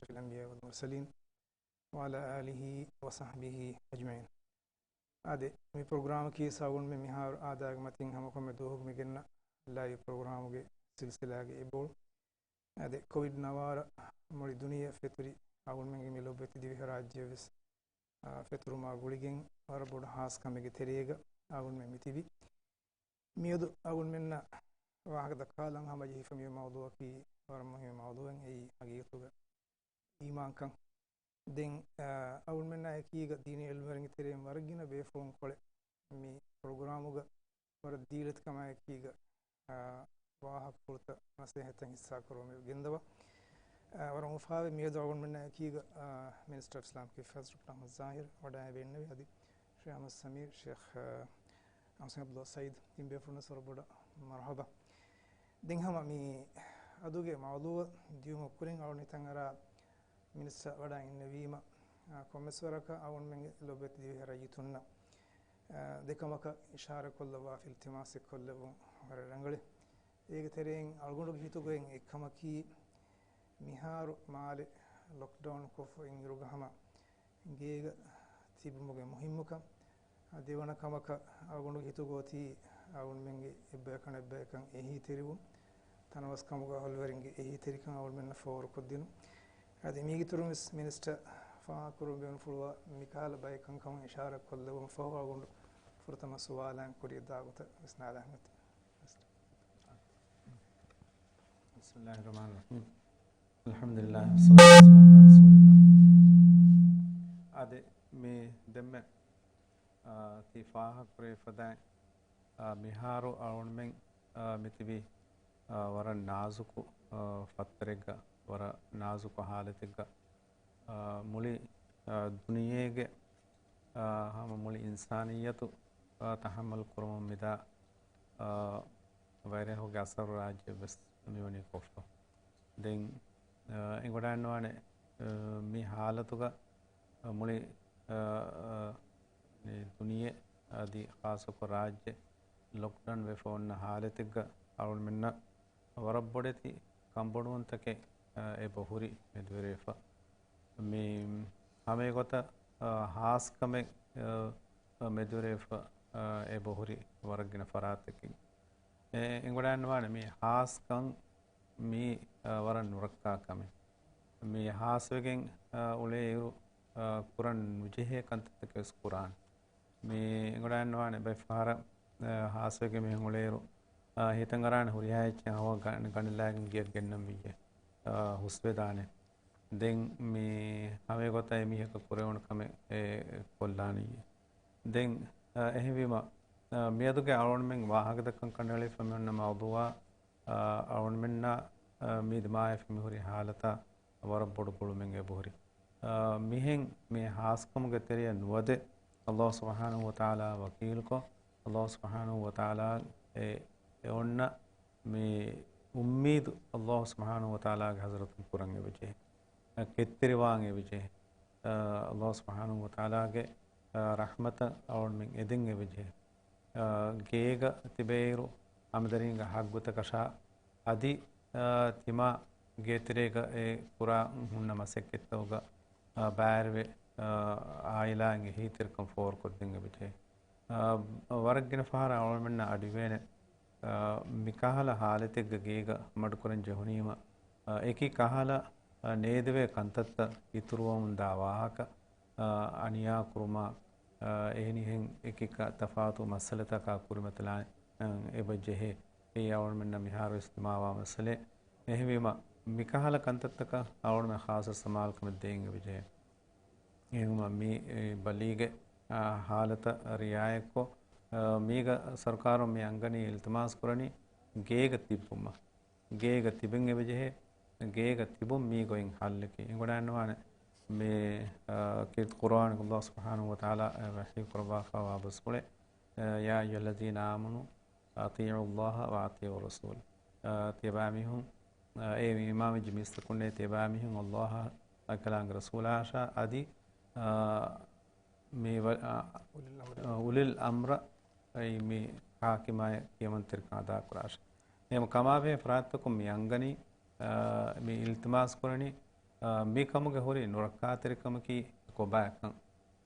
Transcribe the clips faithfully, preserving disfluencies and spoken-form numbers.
أشرف الأنبياء والمرسلين وعلى آله وصحبه أجمعين. އާދެ، މި ޕްރޮގްރާމަކީ އަޅުގަނޑުމެން މިހާރު އާދައިގެ މަތިން ހަމަ ކޮންމެ ދުވަހަކު މި ގެންނަ ލައިވް ޕްރޮގްރާމުގެ ސިލްސިލާގެ އެއްބައޮޅު. އާދެ، ކޮވިޑް ނަވާރަ މުޅި ދުނިޔެ ފެތުރި އަޅުގަނޑުމެންގެ މި ލޮބުވެތި ދިވެހިރާއްޖެ ވެސް، އާ، ފެތުރުމާ ގުޅިގެން ވަރަށް ބޮޑު ހާސް ކަމެއްގެ ތެރޭގަ އަޅުގަނޑުމެން މި ތިބި. މިއަދު އަޅުގަނޑުމެންނަށް ވާހަކަ ދައްކާލަން ހަމަޖެހިފަ މި މައުޟޫއަކީ ވަރަށް މުހިންމު މައުޟޫއެއް. އެއީ ހަގީގަތުގަ އީމާންކަން. ދެން، އާ، އަޅުގަނޑުމެންނާ އެކީގަ ދީނީ އިލްމުވެރިންގެ ތެރެއިން ވަރަށް ގިނަ ބޭފުޅުން ކޮޅެއް މި ޕްރޮގްރާމުގަ ވަރަށް ދީލަތިކަމާ އެކީގަ، އާ، ވާހަކަފުޅުތައް ނަސޭހަތްތައް ހިއްސާކުރަމުން ގެންދަވާ. އާ، ވަރަށް އުފާވެ މިއަދު އަޅުގަނޑުމެންނާ އެކީގަ، އާ، މިނިސްޓަރ އޮފް އިސްލާމިކް އެފެއާޒް ޑޮކްޓަރ އަޙްމަދު ޒާހިރު ވަޑައިގެންނެވި. އަދި ޝޭޚް އަޙްމަދު ސަމީރު، ޝޭޚް، އާ، އަޙްމަދު ސަޢީދު، ތިން ބޭފުޅުން ވަރަށް ބޮޑަށް މަރުޙަބާ. ދެން ހަމަ މި އަދުގެ މައުޟޫއަށް ދިޔުމަށް ކުރިން އަޅުގަނޑު ހިތަށް އަރާ މިނިސްޓަރ ވަޑައި އިންނެވީމަ، އާ، ކޮންމެސް ވަރަކަށް އަޅުގަނޑުމެންގެ ލޮބުވެތި ދިވެހި ރައްޔިތުންނަށް، އާ، ދެކަމަކަށް އިޝާރަތް ކޮށްލައްވާފަ އިލްތިމާސެއް ކޮށްލެއްވުން ވަރަށް ރަނގަޅޭ. އޭގެ ތެރެއިން އަޅުގަނޑުގެ ހިތުގައި އެއްކަމަކީ، މިހާރު މާލެ ލޮކްޑައުން ކޮށްފަ އިންއިރުގަ ހަމަ ގޭގަ ތިބުމުގެ މުހިންމުކަން. އާ، ދެވަނަ ކަމަކަށް އަޅުގަނޑުގެ ހިތުގައި އޮތީ އަޅުގަނޑުމެންގެ އެއްބަޔަކަށް އަނެއްބަޔަކަށް އެހީތެރިވުން، ތަނަވަސްކަމުގަ އަހުލުވެރިންގެ އެހީތެރިކަން އަޅުގަނޑުމެންނަށް ފޯރުކޮށްދިނުން. އަދި މީގެ އިތުރުން ވެސް މިނިސްޓަރ ފާހަގަކުރަން ބޭނުންފުޅުވާ މިކަހަލަ ބައެއް ކަންކަމުން އިޝާރަތް ކޮށްލެވުމަށް ފަހު އަޅުގަނޑު ފުރަތަމަ ސުވާލާން ކުރިޔަށް ދާ ގޮތަށް ވިސްނާލާނަން. بسم الله الرحمن الرحيم. الحمد لله والصلاة والسلام على رسول الله. އާދެ، މި ދެންމެ، އާ، ތި ފާހަގަކުރެވި ފަދައިން، އާ، މިހާރު އަޅުގަނޑުމެން، އާ، މިތިބީ، އާ، ވަރަށް ނާޒުކު، އާ، ފައްތަރެއްގަ، ވަރަށް ނާޒުކު ހާލަތެއްގަ، އާ، މުޅި، އާ، ދުނިޔޭގެ، އާ، ހަމަ މުޅި އިންސާނިއްޔަތު، އާ، ތަޙައްމަލް ކުރަމުން މިދާ، އާ، ވައިރަހުގެ އަސަރު ރާއްޖެ ވެސް މިވަނީ ކޮށްފަ. ދެން، އާ، އެނގިވަޑައިގަންނަވާނެ، އާ، މި ހާލަތުގަ، އާ، މުޅި، އާ، އާ، މި ދުނިޔެ އަދި ޚާއްޞަކޮށް ރާއްޖެ ލޮކްޑައުން ވެފަ އޮންނަ ހާލަތެއްގަ އަޅުގަނޑުމެންނަށް ވަރަށް ބޮޑެތި ކަންބޮޑުވުންތަކެއް، އާ، އެބަހުރި މެދުވެރިވެފަ. މި ހަމައެގޮތަށް، އާ، ހާސްކަމެއް، އާ، މެދުވެރިވެފަ، އާ، އެބަހުރި ވަރަށް ގިނަ ފަރާތްތަކެއް. އެ، އެނގިވަޑައިގަންނަވާނެ މި ހާސްކަން މީ، އާ، ވަރަށް ނުރައްކާ ކަމެއް. މި ހާސްވެގެން، އާ، އުޅޭއިރު، އާ، ކުރަން ނުޖެހޭ ކަންތައްތަކެއް ވެސް ކުރާނެ. މި އެނގިވަޑައިގަންނަވާނެ ބައެއް ފަހަރަށް، އާ، ހާސްވެގެން މިހެން އުޅޭއިރު، އާ، ހިތަށް އަރާނެ ހުރިހާ އެއްޗެއް ހަވަ ގަ-، ގަނޑިލާގެން ގެޔަށް ގެންނަން ވިއްޔެ، އާ، ހުސްވެދާނެ. ދެން މި ހަމައެގޮތަށް އެމީހަކަށް ކުރެވުނު ކަމެއް އެ ކޮށްލާނީ. ދެން، އާ، އެހެންވީމަ، އާ، މިއަދުގެ އަޅުގަނޑުމެން ވާހަކަދައްކަން ކަނޑައެޅިފަ މިއޮންނަ މައުޟޫއާ، އާ، އަޅުގަނޑުމެންނާ، އާ، މި ދިމާވެފަ މިހުރި ހާލަތާ ވަރަށް ބޮޑު ގުޅުމެއް އެބަހުރި. އާ، މިހެން މި ހާސްކަމުގެ ތެރެއަށް ނުވަދެ، އައްލާހު ސުބްޙާނަހު ވަތަޢާލާ ވަކީލުކޮށް، އައްލާހު ސުބްޙާނަހު ވަތަޢާލާ އެ، އެ އޮންނަ މި އުއްމީދު އައްލާހު ސުބްޙާނަހު ވަތަޢާލާގެ ޙަޟްރަތުން ކުރަން އެބަޖެހޭ. އަ، ކެތްތެރިވާން އެބަޖެހޭ. އަ، އައްލާހު ސުބްޙާނަހު ވަތަޢާލާގެ، އަ، ރަޙްމަތަށް އަޅުގަނޑުމެން އެދެން އެބަޖެހޭ. އަ، ގޭގަ ތިބޭއިރު ހަމަދަރީންގެ ޙައްޤުތަކަށާ އަދި، އަ، ތިމާ ގޭތެރޭގަ އެ ކުރާ ހުންނަ މަސައްކަތްތަކުގަ، އަ، ބައިވެރިވެ، އަ، އާއިލާއިން އެހީތެރިކަން ފޯރުކޮށްދޭން އެބަޖެހޭ. އަ، ވަރަށް ގިނަ ފަހަރަށް އަޅުގަނޑުމެންނަށް އަޑުއިވޭނެ، އަ، މިކަހަލަ ހާލަތެއްގަ ގޭގަ މަޑުކުރަން ޖެހުނީމަ، އަ، އެކި ކަހަލަ، އަ، ނޭދެވޭ ކަންތައްތައް އިތުރުވަމުންދާ ވާހަކަ، އަ، އަނިޔާ ކުރުމާ، އަ، އެހެނިހެން އެކި ތަފާތު މައްސަލަތަކާ ކުރިމަތިލާން، އަ، އެބަޖެހޭ. އެއީ އަޅުގަނޑުމެންނަށް މިހާރުވެސް ދިމާވާ މައްސަލައެއް. އެހެންވީމަ، މިކަހަލަ ކަންތައްތަކަށް އަޅުގަނޑުމެން ޚާއްޞަ ސަމާލުކަމެއް ދޭން އެބަޖެހޭ. އެހެންވީމަ މި، އެ، ބަލީގެ، އާ، ހާލަތަށް ރިއާޔަތްކޮށް، އާ، މީގަ ސަރުކާރުން މި އަންގަނީ އިލްތިމާސް ކުރަނީ ގޭގަ ތިއްބުމަށް. ގޭގަ ތިބެން އެބަޖެހޭ، ގޭގަ ތިބުން މީ ގޮތް ހައްލަކީ. އެނގިވަޑައިގަންނަވާނެ މި، އާ، ކީރިތި ޤުރުއާނުގަ އައްލާހު ސުބްޙާނަހު ވަތަޢާލާ، އާ، ވަޙީ ކުރައްވާފައިވާ ބަސްފުޅެއް، އާ، يا أيها الذين آمنوا أطيعوا الله وأطيعوا الرسول. އާ، ތިޔަބައިމީހުން، އާ، އޭ އީމާންވެއްޖެ މީސްތަކުންނޭ، ތިޔަބައިމީހުން އައްލާހަށް އެކަލާނގެ ރަސޫލާއަށާ އަދި، އާ، މި ވަ-، އާ، އުލިލް އަމްރަ، އުލިލް އަމްރަ، އެއީ މި ޙާކިމާއި ކިޔަމަންތެރިކަން އަދާކުރާށޭ. އެހެން ކަމާބެހޭ ފަރާތްތަކުން މި އަންގަނީ، އާ، މި އިލްތިމާސް ކުރަނީ، އާ، މި ކަމުގެ ހުރި ނުރައްކާތެރިކަމަކީ ކޮބާކަން،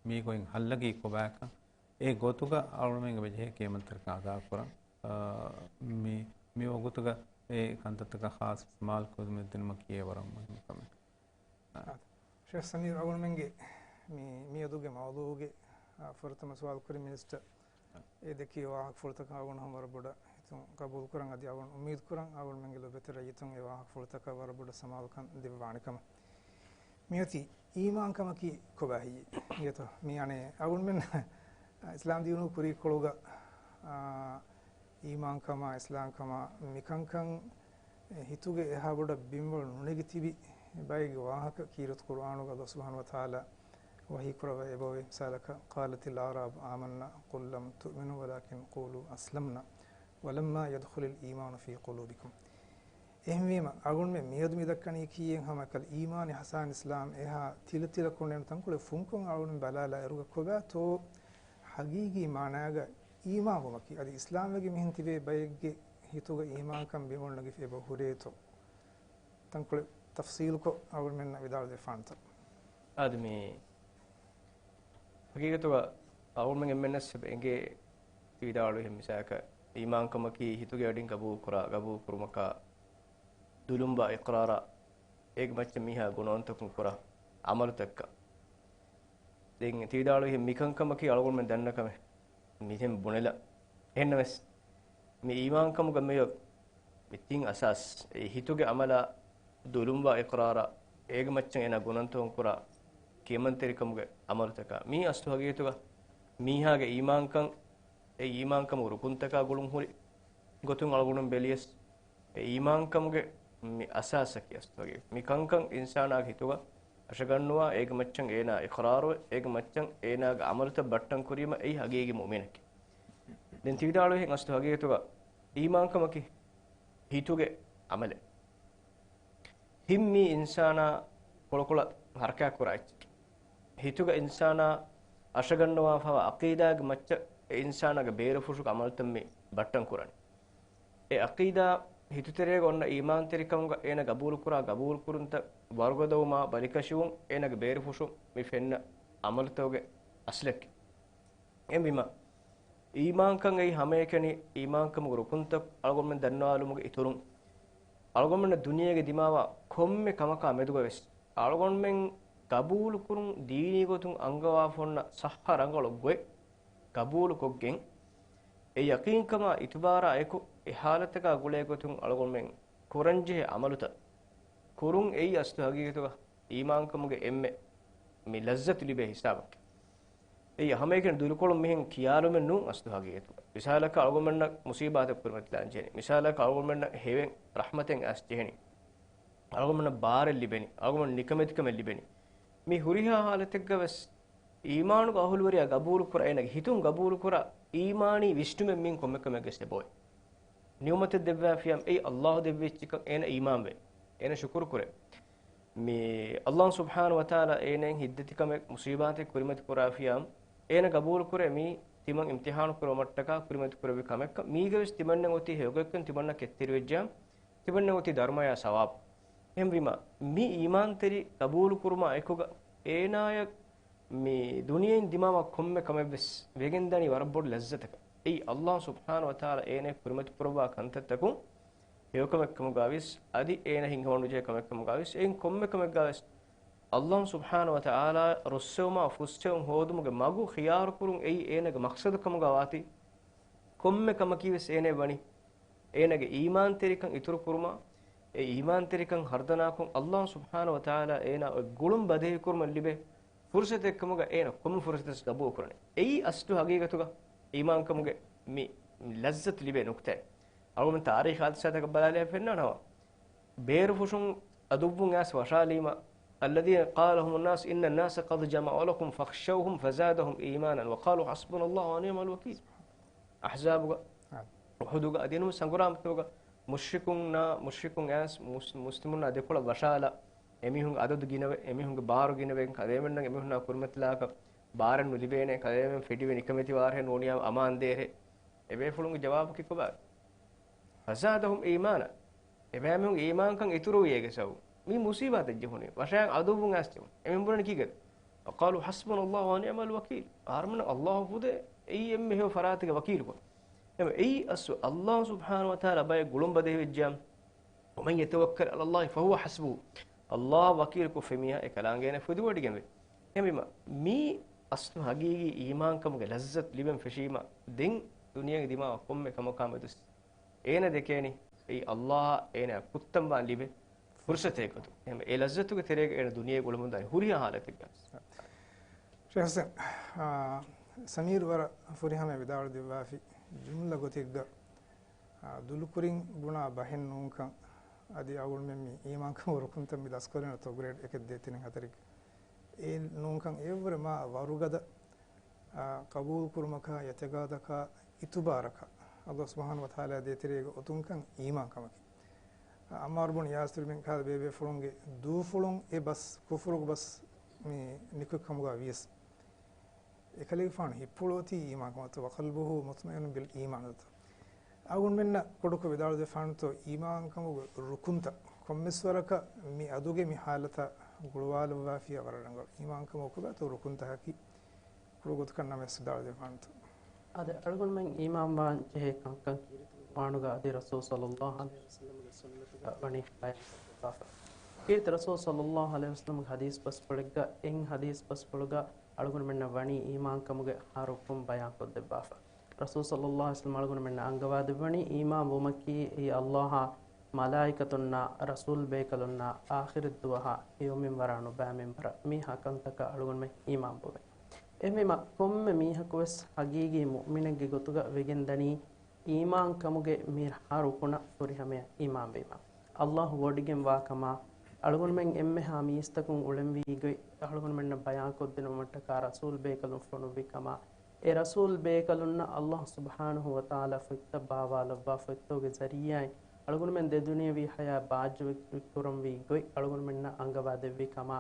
މީ ގޮތް ހައްލަކީ ކޮބާކަން، އެ ގޮތުގަ އަޅުމެންގެ މެޖެހޭ ކިޔަމަންތެރިކަން އަދާކުރަން. އާ، މި، މި ވަގުތުގަ އެ ކަންތައްތަކަށް ޚާއްޞަ ސަމާލުކުރުމެއް ދިނުމަކީ އެ ވަރަށް މުހިންމު ކަމެއް. ޝޭޚް ސަމީރު އަޅުގަނޑުމެންގެ މި، މިއަދުގެ މައުޟޫގެ، އާ، ފުރަތަމަ ސުވާލު ކުރި މިނިސްޓަރ އެ ދެއްކި ވާހަކަފުޅުތަކަށް އަޅުގަނޑު ހަމަ ވަރަށް ބޮޑަށް ހިތުން ޤަބޫލުކުރަން. އަދި އަޅުގަނޑު އުއްމީދުކުރަން އަޅުގަނޑުމެންގެ ލޮބުވެތި ރައްޔިތުން އެ ވާހަކަފުޅުތަކަށް ވަރަށް ބޮޑަށް ސަމާލުކަން ދެއްވާނެ ކަމަށް. މިއޮތީ އީމާންކަމަކީ ކޮބާ ހެއްޔޭ؟ އިނގޭތޯ؟ މި އަނެއް އަޅުގަނޑުމެން އިސްލާމް ދީނު ކުރީކޮޅުގަ، އާ، އީމާންކަމާ، އިސްލާމްކަމާ މިކަންކަން ހިތުގެ އެހާ ބޮޑަށް ބިންވަޅު ނުނެގި ތިބި ބައެއްގެ ވާހަކަ ކީރިތި ޤުރުއާނުގަ ﷲ ސުބްޙާނަހޫ ވަތަޢާލާ ވަޙީ ކުރައްވައި އެބައޮތް. މިސާލަކަށް، قالت الأعراب آمنا قل لم تؤمنوا ولكن قولوا أسلمنا ولما يدخل الإيمان في قلوبكم. އެހެންވީމަ، އަޅުގަނޑުމެން މިއަދު މި ދައްކަނީކީ ހަމަ އެކަލަ އީމާން، އިޙްސާން، އިސްލާމް އެހާ ތިލަތިލަކޮށް ނޭނގުނު ތަންކޮޅެއް ފުންކޮށް އަޅުގަނޑުމެން ބަލާލާ އިރުގަ ކޮބާތޯ ޙަޤީޤީ މާނާގަ އީމާންވުމަކީ؟ އަދި އިސްލާމްވެގެން މިހެން ތިބޭ ބައެއްގެ ހިތުގަ އީމާންކަން ބިންވަޅު ނެގިފަ އެބަ ހުރޭތޯ؟ ތަންކޮޅެއް ތަފްޞީލުކޮށް އަޅުގަނޑުމެންނަށް ވިދާޅުވެފާނެތަ؟ އާދެ، މި ޙަޤީޤަތުގަ އަޅުގަނޑުމެން އެންމެންނަށް އެބަ އެނގޭ ތި ވިދާޅުވިހެން މިސާލަކަށް، އީމާންކަމަކީ ހިތުގެ އަޑިން ޤަބޫލުކުރާ، ޤަބޫލުކުރުމަކާ، ދުލުންވާ އިޤްރާރާ، އޭގެ މައްޗަށް މީހާ ގުނަވަންތަކުން ކުރާ ޢަމަލުތަކަށް. ދެން ތި ވިދާޅުވިހެން މިކަންކަމަކީ އަޅުގަނޑުމެން ދަންނަ ކަމެއް. މިހެން ބުނެލަ. އެހެންނަމަވެސް، މި އީމާންކަމުގަ މިއޮތް މި ތިން އަސާސް، އެ ހިތުގެ ޢަމަލާ، ދުލުންވާ އިޤްރާރާ، އޭގެ މައްޗަށް އޭނާ ގުނަންތަކުން ކުރާ ކިޔަމަންތެރިކަމުގެ ޢަމަލުތަކާ، މީ އަސްލު ޙަޤީޤަތުގަ މީހާގެ އީމާންކަން، އެ އީމާންކަމުގެ ރުކުންތަކާ ގުޅުން ހުރި ގޮތުން އަޅުގަނޑުމެން ބެލިޔަސް، އެ އީމާންކަމުގެ މި އަސާސަކީ އަސްލު ޙަޤީޤަތު. މި ކަންކަން އިންސާނާގެ ހިތުގަ އަށަގަންނުވާ، އޭގެ މައްޗަށް އޭނާ އިޤްރާރުވެ، އޭގެ މައްޗަށް އޭނާގެ ޢަމަލުތައް ބައްޓަން ކުރީމަ އެއީ ޙަޤީޤީ މުއުމިނަކީ. ދެން ތި ވިދާޅުވިހެން އަސްލު ޙަޤީޤަތުގަ އީމާންކަމަކީ ހިތުގެ ޢަމަލެއް. ހިތް މީ އިންސާނާ ކޮޅުކޮޅަށް ޙަރަކާތް ކުރާ އެއްޗެއް. ހިތުގަ އިންސާނާ އަށަގަންނަވާފައިވާ ޢަޤީދާގެ މައްޗަށް އެ އިންސާނާގެ ބޭރުފުށުގެ ޢަމަލުތައް މި ބައްޓަން ކުރަނީ. އެ ޢަޤީދާ ހިތުތެރޭގަ އޮންނަ އީމާންތެރިކަމުގަ އޭނަ ޤަބޫލުކުރާ ޤަބޫލުކުރުންތައް ވަރުގަދަވުމާ ބަލިކަށިވުން އޭނަގެ ބޭރުފުށުން މި ފެންނަ ޢަމަލުތަކުގެ އަސްލަކީ. އެހެންވީމަ، އީމާންކަން އެއީ ހަމައެކަނި އީމާންކަމުގެ ރުކުންތައް އަޅުގަނޑުމެން ދަންނަވާލުމުގެ އިތުރުން، އަޅުގަނޑުމެންނަށް ދުނިޔޭގެ ދިމާވާ ކޮންމެ ކަމަކާ މެދުގަވެސް، އަޅުގަނޑުމެން ޤަބޫލުކުރުން ދީނީ ގޮތުން އަންގަވާފަ އޮންނަ ޞައްޙަ ރަނގަޅު ގޮތް ޤަބޫލުކޮށްގެން، އެ ޔަޤީންކަމާ އިތުބާރާ އެކު އެ ޙާލަތަކާ ގުޅޭ ގޮތުން އަޅުގަނޑުމެން ކުރަންޖެހޭ ޢަމަލުތައް ކުރުން އެއީ އަސްލު ޙަޤީޤަތުގަ އީމާންކަމުގެ އެންމެ މި ލައްޒަތު ލިބޭ ހިސާބަކީ. އެއީ ހަމައެކަނި ދުލުކޮޅުން މިހެން ކިޔާލުމެއް ނޫން އަސްލު ޙަޤީޤަތުގަ. މިސާލަކަށް އަޅުގަނޑުމެންނަށް މުޞީބާތެއް ކުރިމަތިލާން ޖެހެނީ. މިސާލަކަށް އަޅުގަނޑުމެންނަށް ހެވެން ރަޙްމަތެއް އައިސް ޖެހެނީ. އަޅުގަނޑުމެންނަށް ބާރެއް ލިބެނީ. އަޅުގަނޑު ނިކަމެތިކަމެއް ލިބެނީ. މި ހުރިހާ ޙާލަތެއްގަ ވެސް އީމާނުގެ އަހުލުވެރިޔާ ޤަބޫލުކުރާ، އޭނަގެ ހިތުން ޤަބޫލުކުރާ އީމާނީ ވިސްނުމެއް މިން ކޮންމެ ކަމެއްގެ ސެބޯއެ. ނިޢުމަތެއް ދެއްވާފިޔާ އެއީ ﷲ ދެއްވިއްޗިކަން އޭނަ އީމާންވެ. އޭނަ ޝުކުރު ކުރޭ. މި ﷲ ސުބްޙާނަހޫ ވަތަޢާލާ އޭނައަށް ހިތްދަތިކަމެއް މުޞީބާތެއް ކުރިމަތި ކުރާފިޔާ، އޭނަ ޤަބޫލު ކުރޭ މީ ތިމަން އިމްތިޙާނު ކުރުމަށްޓަކާ ކުރިމަތި ކުރެއްވި ކަމެއްކަން. މީގަވެސް ތިމަންނަށް އޮތީ ހެޔޮގޮތްކަން، ތިމަންނަށް ކެތްތެރިވެއްޖެ، ތިމަންނަށް އޮތީ ދަރުމަޔާ ސަވާބު. އެހެންވީމަ، މި އީމާންތެރި ޤަބޫލު ކުރުމާ އެކުގަ އޭނާޔަށް މި ދުނިޔެއިން ދިމާވާ ކޮންމެ ކަމެއްވެސް ވެގެންދާނީ ވަރަށް ބޮޑު ލައްޒަތަކަށް. އެއީ ﷲ ސުބްޙާނަހޫ ވަތަޢާލާ އޭނައަށް ކުރިމަތި ކުރައްވާ ކަންތައްތަކުން ހެޔޮކަމެއްކަމުގަވިޔަސް، އަދި އޭނަ ހިންގަވަން ނުޖެހޭ ކަމެއްކަމުގަވިޔަސް، އެއިން ކޮންމެ ކަމެއްގަވެސް ﷲ ސުބްޙާނަހޫ ވަތަޢާލާ ރުއްސެވުމާ ފުއްސެވުން ހޯދުމުގެ މަގު ޚިޔާރުކުރުން އެއީ އޭނަގެ މަޤްޞަދު ކަމުގަ ވާތީ، ކޮންމެ ކަމަކީވެސް އޭނައަށް ވަނީ އޭނަގެ އީމާންތެރިކަން އިތުރުކުރުމާ، އެ އީމާންތެރިކަން ހަރުދަނާކޮށް، ﷲ ސުބްޙާނަހޫ ވަތަޢާލާ އޭނާ އޮތް ގުޅުން ބަދޭހިކުރުމަށް ލިބޭ ފުރުޞަތެއްކަމުގަ އޭނަ ކޮންމެ ފުރުޞަތެއް ޤަބޫލުކުރަނީ. އެއީ އަސްލު ޙަޤީޤަތުގަ އީމާންކަމުގެ މި ލައްޒަތު ލިބޭ ނުކުތާއެއް. އަޅުގަނޑު ތާރީޚީ ހާދިސާތަކަށް ބަލާލިޔާ ފެންނާނަމަ، ބޭރުފުށުން އަދުއްވުން އައިސް ވަށާލީމަ، الذين قال لهم الناس إن الناس قد جمعوا لكم فاخشوهم فزادهم إيمانا وقالوا حسبنا الله ونعم الوكيل. އަޙްޒާބުގަ، އުޙުދުގަ، އަދި އެންމެ ސަނގުރާމަތަކުގަ މުޝްރިކުންނާ، މުޝްރިކުން އައިސް މުސް-، މުސްލިމުންނާ ދެކޮޅަށް ވަށާލާ، އެމީހުންގެ އަދަދު ގިނަވެ، އެމީހުންގެ ބާރު ގިނަވެ، ކަލޭމެންނަށް އެމީހުންނާ ކުރިމަތިލާކަށް ބާރެއް ނުލިބޭނެ، ކަލޭމެން ފެށިވެ ނިކަމެތިވާރޭ ނޫނިޔާ އަމާންދޭރޭ. އެބޭފުޅުންގެ ޖަވާބަކީ ކޮބާ؟ فزادهم إيمانا. އެބައިމީހުންގެ އީމާންކަން އިތުރުވި އޭގެ ސަބަބުން. މި މުސީބާތަށް ޖެހުނީ، ވަށައިގެން އަދުއްވުން އައިސް ޖެހުނީ. އެ މިންވަރުން ކީކޭ؟ وقالوا حسبنا الله ونعم الوكيل. އަހަރުމެންނަށް އައްލާހު ފުދޭ، އެއީ އެންމެ ހެޔޮ ފަރާތެއްގެ ވަކީލުކޮށް. އެމަ އެއީ އަސްލު އައްލާހު ސުބްޙާނަހު ވަތަޢާލާ ބައެއް ގުޅުން ބަދޭ ވެއްޖާ، ومن يتوكل على الله فهو حسبه. އައްލާހަށް ވަކީލުކޮށްފި މީހާ އެ ކަލާނގެ އޭނަ ފުދިވޮޑިގެންވޭ. އެހެންވީމަ، މީ އަސްލު ހަގީގީ އީމާންކަމުގެ ލައްޒަތު ލިބެން ފެށީމަ، ދެން ދުނިޔޭގެ ދިމާވާ ކޮންމެ ކަމަކާ މެދުވެސް އޭނަ ދެކޭނީ އެއީ އައްލާހަށް އޭނަ ކުއްތަންވާން ލިބޭ ފުރުސަތެއް ގޮތުން. އެހެން އެ ލައްޒަތުގެ ތެރޭގަ އޭނަ ދުނިޔޭގަ އުޅެމުންދާނީ ހުރިހާ ހާލަތެއްގަ. ޝޭޚް ޙުސައިން، އާ، ސަމީރު ވަރަށް ފުރިހަމައަށް ވިދާޅު ދެއްވާފި. ޖުމްލަ ގޮތެއްގަ، އާ، ދުލުކުރިން ބުނާ ބަހެއް ނޫންކަން، އަދި އަޅުގަނޑުމެން މި އީމާންކަމުގެ ރުކުންތައް މި ދަސްކުރެވޭނެ ތޯ ގްރޭޑް އެކެއް ދޭއް ތިނެއް ހަތަރެއް އެ ނޫންކަން އެއަށްވުރެ މާ ވަރުގަދަ، އާ، ޤަބޫލުކުރުމަކާ، އިޢުތިޤާދަކާ، އިތުބާރަކާ، އައްލާހު ސުބްޙާނަހު ވަތަޢާލާ ދޭތެރޭގަ އޮތުންކަން އީމާންކަމަކީ. އާ، ޢައްމާރު ބުން ޔާސިރު މި ކަހަލަ ބޭބޭފުޅުންގެ ދޫފުޅުން އެ ބަސް، ކުފުރުގެ ބަސް މި ނިކުތް ކަމުގަ ވިޔަސް، އެކަލޭގެފާނު ހިތްޕުޅު އޮތީ އީމާންކަމަށް، وقلبه مطمئن بالإيمان. އަޅުގަނޑުމެންނަށް ކުޑަކޮށް ވިދާޅު ދެއްވާނެތޯ، އީމާންކަމުގެ ރުކުންތައް ކޮންމެސް ވަރަކަށް މި އަދުގެ މި ޙާލަތަށް ގުޅުވާލައްވާފިޔާ ވަރަށް ރަނގަޅު. އީމާންކަމުގެ ކޮބާތޯ ރުކުންތަކަކީ؟ ކުޑަ ގޮތަކަށް ނަމަވެސް ވިދާޅު ދެއްވާނެތޯ. އަދި އަޅުގަނޑުމެން އީމާންވާން ޖެހޭ ކަންކަން ކީރިތި ޤުރުއާނުގަ އަދި ރަސޫލު ޞައްލައްލާހު ޢަލައިހި ވަސައްލަމްގެ ސުންނަތުގަ ވަނީ ބަޔާންކޮށްދެއްވާފަ. ކީރިތި ރަސޫލު ޞައްލައްލާހު ޢަލައިހި ވަސައްލަމްގެ ޙަދީޘް ބަސްފުޅެއްގަ، އެއް ޙަދީޘް ބަސްފުޅުގަ އަޅުގަނޑުމެންނަށް ވަނީ އީމާންކަމުގެ ހަ ރުކުން ބަޔާންކޮށްދެއްވާފަ. ރަސޫލު ޞައްލައްލާހު ޢަލައިހި ވަސައްލަމް އަޅުގަނޑުމެންނަށް އަންގަވާދެއްވަނީ، އީމާން ވުމަކީ އެއީ އައްލާހާ، މަލާއިކަތުންނާ، ރަސޫލު ބޭކަލުންނާ، އާޚިރަތްދުވަހާ، ހެޔޮ މިންވަރާ ނުބައި މިންވަރަށް މި ހަ ކަންތަކަށް އަޅުގަނޑުމެން އީމާން ވުމޭ. އެހެންވީމަ، ކޮންމެ މީހަކުވެސް ހަގީގީ މުއުމިނެއްގެ ގޮތުގަ ވެގެންދަނީ، އީމާންކަމުގެ މި ހަ ރުކުނަށް ފުރިހަމަޔަށް އީމާންވީމަ، އައްލާހު ވޮޑިގެންވާކަމާ، އަޅުގަނޑުމެން އެންމެހާ މީސްތަކުން އުޅެންވީ ގޮތް އަޅުގަނޑުމެންނަށް ބަޔާންކޮށްދިނުމަށްޓަކާ ރަސޫލު ބޭކަލުން ފޮނުއްވި ކަމާ، އެ ރަސޫލު ބޭކަލުންނަށް އައްލާހު ސުބްޙާނަހު ވަތަޢާލާ ފޮތްތައް ބާވާލައްވާ ފޮތްތަކުގެ ޒަރީޢާއިން އަޅުގަނޑުމެން ދެ ދުނިޔަވީ ޙަޔާތް ބާއްޖަވެރިކުރަންވީ ގޮތް އަޅުގަނޑުމެންނަށް އަންގަވާދެއްވި ކަމާ،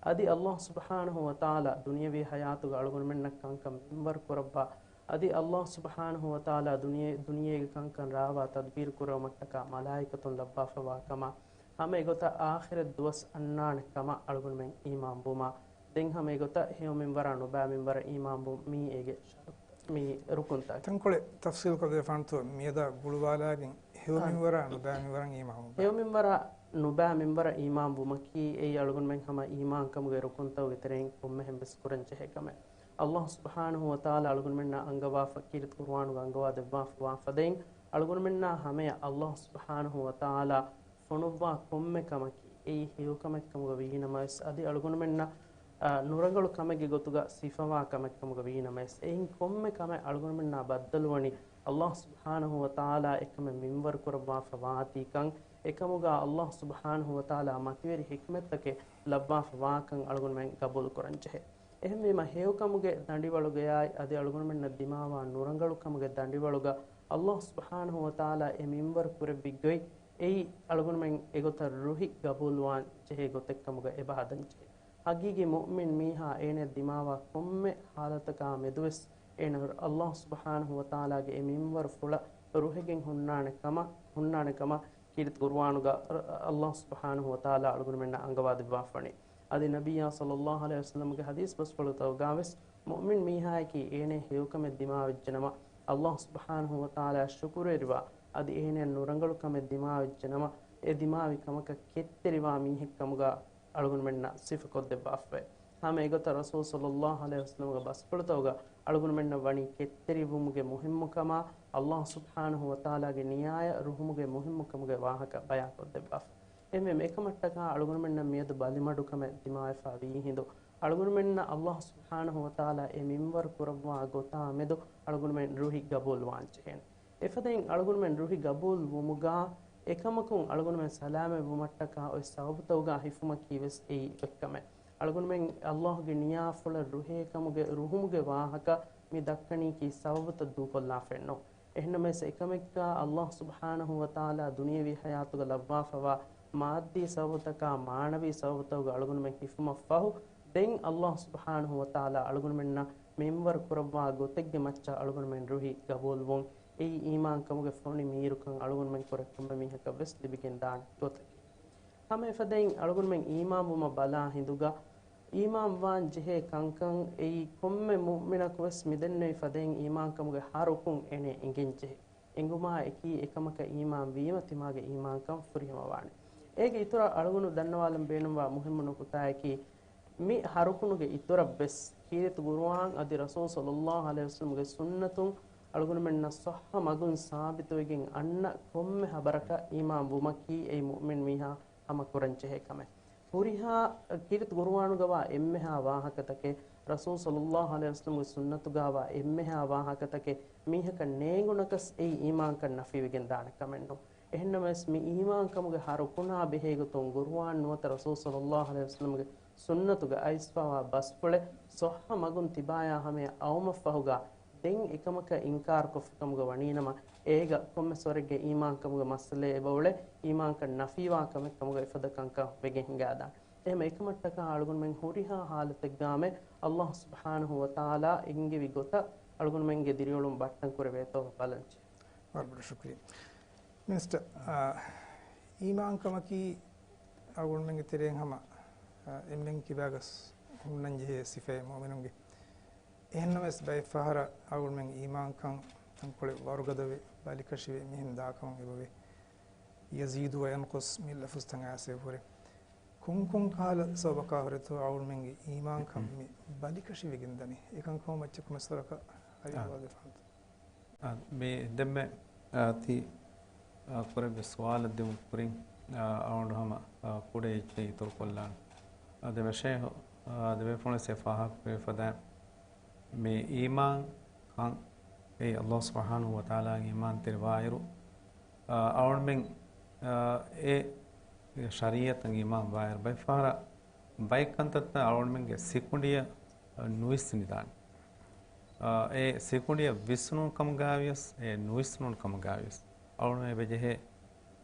އަދި އައްލާހު ސުބްޙާނަހު ވަތަޢާލާ ދުނިޔަވީ ޙަޔާތުގަ އަޅުގަނޑުމެންނަށް ކަންކަން މިންވަރު ކުރައްވާ، އަދި އައްލާހު ސުބްޙާނަހު ވަތަޢާލާ ދުނިޔެ، ދުނިޔޭގެ ކަންކަން ރާވާ ތަދްބީރު ކުރެވުމަށްޓަކާ މަލާއިކަތުން ލައްވާފަވާ ކަމާ، ހަމަ އެގޮތަށް އާޚިރަތް ދުވަސް އަންނާނެ ކަމަށް އަޅުގަނޑުމެން އީމާން ވުމާ، ދެން ހަމަ އެގޮތަށް ހެޔޮ މިންވަރާ ނުބައި މިންވަރަށް އީމާން ވުން މީ އޭގެ ޝަރުޠު، މީ ރުކުންތައް. ތަންކޮޅެއް ތަފްޞީލުކޮށްދެއްވާނެތޯ މިއަދާ ގުޅުވާލާގެން ހެޔޮ އާ. މިންވަރާ ނުބައި މިންވަރަށް އީމާން ވުން؟ ހެޔޮ މިންވަރާ ނުބައި މިންވަރަށް އީމާން ވުމަކީ އެއީ އަޅުގަނޑުމެން ހަމަ އީމާންކަމުގެ ރުކުންތަކުގެ ތެރެއިން ކޮންމެހެން ވެސް ކުރަން ޖެހޭ ކަމެއް. އައްލާހު ސުބްޙާނަހު ވަތަޢާލާ އަޅުގަނޑުމެންނަށް އަންގަވާފަ، ކީރިތި ޤުރުއާނުގަ އަންގަވާ ދެއްވާފަ ވާ ފަދައިން، އަޅުގަނޑުމެންނާ ހަމަޔަށް އައްލާހު ސުބްޙާނަހު ވަތަޢާލާ ފޮނުއްވާ ކޮންމެ ކަމަކީ، އެއީ ހެޔޮ ކަމެއް ކަމުގަ ވީނަމަވެސް، އަދި އަޅުގަނޑުމެންނަށް، އާ، ނުރަނގަޅު ކަމެއްގެ ގޮތުގަ ސިފަވާ ކަމެއް ކަމުގަ ވީނަމަވެސް، އެއިން ކޮންމެ ކަމެއް އަޅުގަނޑުމެންނާ ބައްދަލުވަނީ، އައްލާހު ސުބްޙާނަހު ވަތަޢާލާ އެކަމެއް މިންވަރު ކުރައްވާފަ ވާތީކަން، އެކަމުގަ އައްލާހު ސުބްޙާނަހު ވަތަޢާލާ މަތިވެރި ޙިކްމަތްތަކެއް ލައްވާފަ ވާކަން އަޅުގަނޑުމެން ގަބޫލު ކުރަން ޖެހޭ. އެހެންވީމަ، ހެޔޮކަމުގެ ދަނޑިވަޅުގަޔާއި އަދި އަޅުގަނޑުމެންނަށް ދިމާވާ ނުރަނގަޅު ކަމުގެ ދަނޑިވަޅުގަ އައްލާހު ސުބްޙާނަހު ވަތަޢާލާ އެ މިންވަރު ކުރެއްވި ގޮތް، އެއީ އަޅުގަނޑުމެން އެގޮތަށް ރުހި ގަބޫލުވާން ޖެހޭ ގޮތެއްކަމުގަ އެބަ ހަދަން ޖެހޭ. ހަގީގީ މުއުމިން މީހާ އޭނަ ދިމާވާ ކޮންމެ ޙާލަތަކާ މެދުވެސް އޭނަ އައްލާހު ސުބްޙާނަހު ވަތަޢާލާގެ އެ މިންވަރު ފުޅަށް ރުހިގެން ހުންނާނެ ކަމަށް، ހުންނާނެ ކަމަށް ކީރިތި ޤުރުއާނުގަ އައްލާހު ސުބްޙާނަހު ވަތަޢާލާ އަޅުގަނޑުމެންނަށް އަންގަވާދެއްވާފަވަނީ. އަދި ނަބިއްޔާ ޞައްލައްލާހު ޢަލައިހި ވަސައްލަމްގެ ޙަދީޘް ބަސްފުޅުތަކުގަވެސް، މުއުމިން މީހާޔަކީ އޭނަ ހެޔޮކަމެއް ދިމާވެއްޖެނަމަ، އައްލާހު ސުބްޙާނަހު ވަތަޢާލާ ޝުކުރުވެރިވާ، އަދި އޭނަ ނުރަނގަޅު ކަމެއް ދިމާވެއްޖެނަމަ، އެ ދިމާވި ކަމަކަށް ކެތްތެރިވާ މީހެއްކަމުގަ އަޅުގަނޑުމެންނަށް ސިފަކޮށްދެއްވާފަވޭ. ހަމަ އެގޮތަށް ރަސޫލު ޞައްލައްލާހު ޢަލައިހި ވަސައްލަމްގެ ބަސްފުޅުތަކުގަ އަޅުގަނޑުމެންނަށް ވަނީ ކެތްތެރިވުމުގެ މުހިއްމުކަމާ، އައްލާހު ސުބްޙާނަހު ވަތަޢާލާގެ ނިޔާޔަށް ރުހުމުގެ މުހިއްމުކަމުގެ ވާހަކަ ބަޔާންކޮށްދެއްވާފަ. އެހެންވެ، އެކަމަށްޓަކާ އަޅުގަނޑުމެންނަށް މިއަދު ބަލިމަޑުކަމެއް ދިމާވެފަ ވީހިނދު، އަޅުގަނޑުމެންނަށް އައްލާހު ސުބްޙާނަހު ވަތަޢާލާ އެ މިންވަރު ކުރައްވާ ގޮތާ މެދު އަޅުގަނޑުމެން ރުހި ގަބޫލުވާން ޖެހޭނެ. އެފަދައިން އަޅުގަނޑުމެން ރުހި ގަބޫލު ވުމުގާ އެކަމަކުން އަޅުގަނޑުމެން ސަލާމަތް ވުމަށްޓަކާ އޮތް ސަބަބުތަކުގާ ހިފުމަކީ ވެސް އެއީ އޮތްކަމެއް. އަޅުގަނޑުމެން އައްލާހުގެ ނިޔާފުޅަށް ރުހޭ ކަމުގެ، ރުހުމުގެ ވާހަކަ މި ދައްކަނީކީ ސަބަބުތައް ދޫކޮށްލާފައެއްނޫން. އެހެންނަމަވެސް އެކަމެއްގާ އައްލާހު ސުބްޙާނަހު ވަތަޢާލާ ދުނިޔެވީ ޙަޔާތުގަ ލައްވާފަވާ މާއްދީ ސަބަބުތަކާ މާނަވީ ސަބަބުތަކުގަ އަޅުގަނޑުމެން ހިފުމަށްފަހު، ދެން އައްލާހު ސުބްޙާނަހު ވަތަޢާލާ އަޅުގަނޑުމެންނަށް މިންވަރު ކުރައްވާ ގޮތެއްގެ މައްޗަށް އަޅުގަނޑުމެން ރުހި ގަބޫލުވުން. އެއީ އީމާންކަމުގެ ފޮނި މީރުކަން އަޅުގަނޑުމެން ކުރެ ކޮންމެ މީހަކަށް ވެސް ލިބިގެންދާނެ ގޮތަކީ. ހަމަ އެފަދައިން އަޅުގަނޑުމެން އީމާންވުމަށް ބަލާ ހިނދުގަ، އީމާންވާން ޖެހޭ ކަންކަން އެއީ ކޮންމެ މުއުމިނަކުވެސް މިދެންނެވި ފަދައިން އީމާންކަމުގެ ހަ ރުކުން އޭނަ އެނގެން ޖެހޭ. އެނގުމާ އެކީ އެކަމަކަށް އީމާން ވީމަ ތިމާގެ އީމާންކަން ފުރިހަމަވާނެ. އޭގެ އިތުރަށް އަޅުގަނޑު ދަންނަވާލަން ބޭނުންވާ މުހިއްމު ނުކުތާއަކީ، މި ހަ ރުކުނުގެ އިތުރަށް ވެސް ކީރިތި ގުރުއާން އަދި ރަސޫލު ޞައްލައްލާހު ޢަލައިހި ވަސައްލަމްގެ ސުންނަތުން އަޅުގަނޑުމެންނަށް ޞައްޙަ މަގުން ސާބިތުވެގެން އަންނަ ކޮންމެ ހަބަރަކަށް އީމާން ވުމަކީ އެއީ މުއުމިން މީހާ ހަމަ ކުރަން ޖެހޭ ކަމެއް. ހުރިހާ ކީރިތި ގުރުއާނުގަވާ އެންމެހާ ވާހަކަތަކެއް، ރަސޫލު ޞައްލައްލާހު ޢަލައިހި ވަސައްލަމްގެ ސުންނަތުގަވާ އެންމެހާ ވާހަކަތަކެއް މީހަކަށް ނޭނގުނަކަސް އެއީ އީމާންކަން ނަފީވެގެން ދާނެ ކަމެއް ނޫން. އެހެންނަމަވެސް މި އީމާންކަމުގެ ހަ ރުކުނާ ބެހޭގޮތުން ގުރުއާން ނުވަތަ ރަސޫލު ޞައްލައްލާހު ޢަލައިހި ވަސައްލަމްގެ ސުންނަތުގަ އައިސްފަވާ ބަސްފުޅެއް ޞައްޙަ މަގުން ތިބާޔާ ހަމަޔަށް އައުމަށްފަހުގަ، ދެން އެކަމަކަށް އިންކާރުކޮށްފިކަމުގަ ވަނީނަމަ، އޭގަ ކޮންމެސް ވަރެއްގެ އީމާންކަމުގެ މައްސަލައެއް އެބައުޅޭ، އީމާންކަން ނަފީވާ ކަމެއް ކަމުގަ އެފަދަ ކަންކަން ވެގެން ހިނގާދާނެ. އެހެން އެކަމަށްޓަކާ އަޅުގަނޑުމެން ހުރިހާ ހާލަތެއްގާމެ، އައްލާހު ސުބްޙާނަހު ވަތަޢާލާ އެންގެވި ގޮތަށް އަޅުގަނޑުމެންގެ ދިރިއުޅުން ބައްޓަން ކުރެވޭތޯ ބަލަންޖެ. ވަރަށް ބޮޑަށް ޝުކުރިއްޔާ. މިނިސްޓަރ، އާ، އީމާންކަމަކީ އަޅުގަނޑުމެންގެ ތެރެއިން ހަމަ، އާ، އެންމެން ކިބާގަސް ހުންނަންޖެހޭ ސިފައެއް މުއުމިނުންގެ. އެހެންނަމަވެސް ބައެއްފަހަރަށް އަޅުގަނޑުމެން އީމާންކަން ތަންކޮޅެއް ވަރުގަދަވެ، ބަލިކަށިވެ، މިހެން ދާކަމަށް އެބަވޭ. يزيد وينقص މި ލަފުޒުތައް އައިސް އެބަހުރޭ. ކޮންކޮން ކަހަލަ ސަބަބަކާ ހުރެތޯ އަޅުގަނޑުމެންގެ އީމާންކަން މި ބަލިކަށިވެގެން ދަނީ؟ އެކަންކަމަށް މައްޗަށް ކޮންމެސް ވަރަކަށް އަރިހަށް އާ. ވާދެފާންތަ؟ އާ، މި ދެންމެ، އާ، ތި، އާ، ކުރެއްވި ސުވާލަށް ދިއުމަށް ކުރިން، އާ، އަޅުގަނޑު ހަމަ، އާ، ކުޑަ އެއްޗެއް އިތުރުކޮށްލާން. އާ، ދެބަށޭ، އާ، ދެބޭފުޅުން އެ ފާހަގަކުރެވިފަދަ މި އީމާން ކަން އެ އައްލާހު ސުބްޙާނަހު ވަތަޢާލާގެ އީމާންތެރިވާއިރު، އާ، އަޅުގަނޑުމެން، އާ، އެ ޝަރީޢަތަށް އީމާން ވާއިރު ބައެއްފަހަރަށް ބައެއް ކަންތައްތައް އަޅުގަނޑުމެންގެ ސިކުނޑިއަށް ނުވިސްނިދާނެ. އާ، އެ ސިކުނޑިއަށް ވިސްނުނު ކަމުގައިވިޔަސް، އެ ނުވިސްނުނު ކަމުގައިވިޔަސް، އަޅުގަނޑުމެން އެބަޖެހޭ،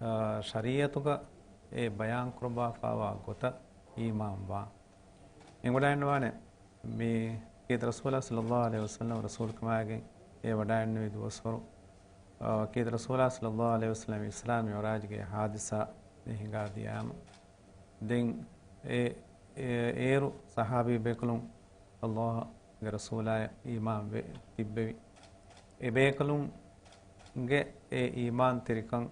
އާ، ޝަރީޢަތުގަ އެ ބަޔާންކުރައްވާފައިވާ ގޮތަށް އީމާންވާން. އެނގިވަޑައިގަންނަވާނެ، މި ކީރިތި ރަސޫލާ ޞައްލައްލާހު ޢަލައިހި ވަސައްލަމަ ރަސޫލުކަމާގެން އެ ވަޑައިގެންނެވި ދުވަސްވަރު، އާ، ކީރިތި ރަސޫލާ ޞައްލައްލާހު ޢަލައިހި ވަސައްލަމަ އިސްރާ މިޢުރާޖުގެ ހާދިސާ އެ ހިނގާދިޔައިމަ، ދެން އެ، އެ، އޭރު ޞަޙާބީ ބޭކަލުން އައްލާހުގެ ރަސޫލާއަށް އީމާންވެ ތިއްބެވި. އެ ބޭކަލުންގެ އެ އީމާންތެރިކަން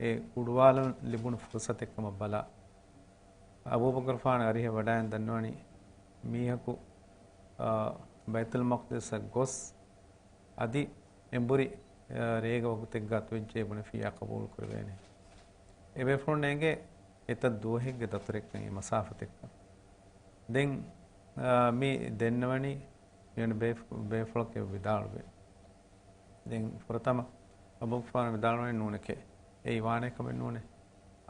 އެ ކުޑަވާލަން ލިބުނު ފުރުޞަތެއްކަމަށް ބަލާ، އަބޫބަކުރުފާނު އަރިހަށް ވަޑައިގެން ދަންނަވަނީ މީހަކު، އާ، ބައިތުލް މަޤްދިސަށް ގޮސް، އަދި އެނބުރި، އާ، ރޭގަ ވަގުތެއްގަ އަތުވެއްޖެ ބުނެފިއްޔާ ޤަބޫލު ކުރެވޭނެ. އެބޭފުޅުންނަށް އެނގޭ އެތައް ދުވަހެއްގެ ދަތުރެއްކަން އެ މަސާފަތެއްކަން. ދެން، އާ، މި ދެންނެވަނީ މިއޮންނަ ބޭފު-، ބޭފުޅަކަށް ވިދާޅުވޭ. ދެން ފުރަތަމަ އަބޫގަފާރު ވިދާޅުވަނީ ނޫނެކޭ. އެއީ ވާނެ ކަމެއް ނޫނޭ.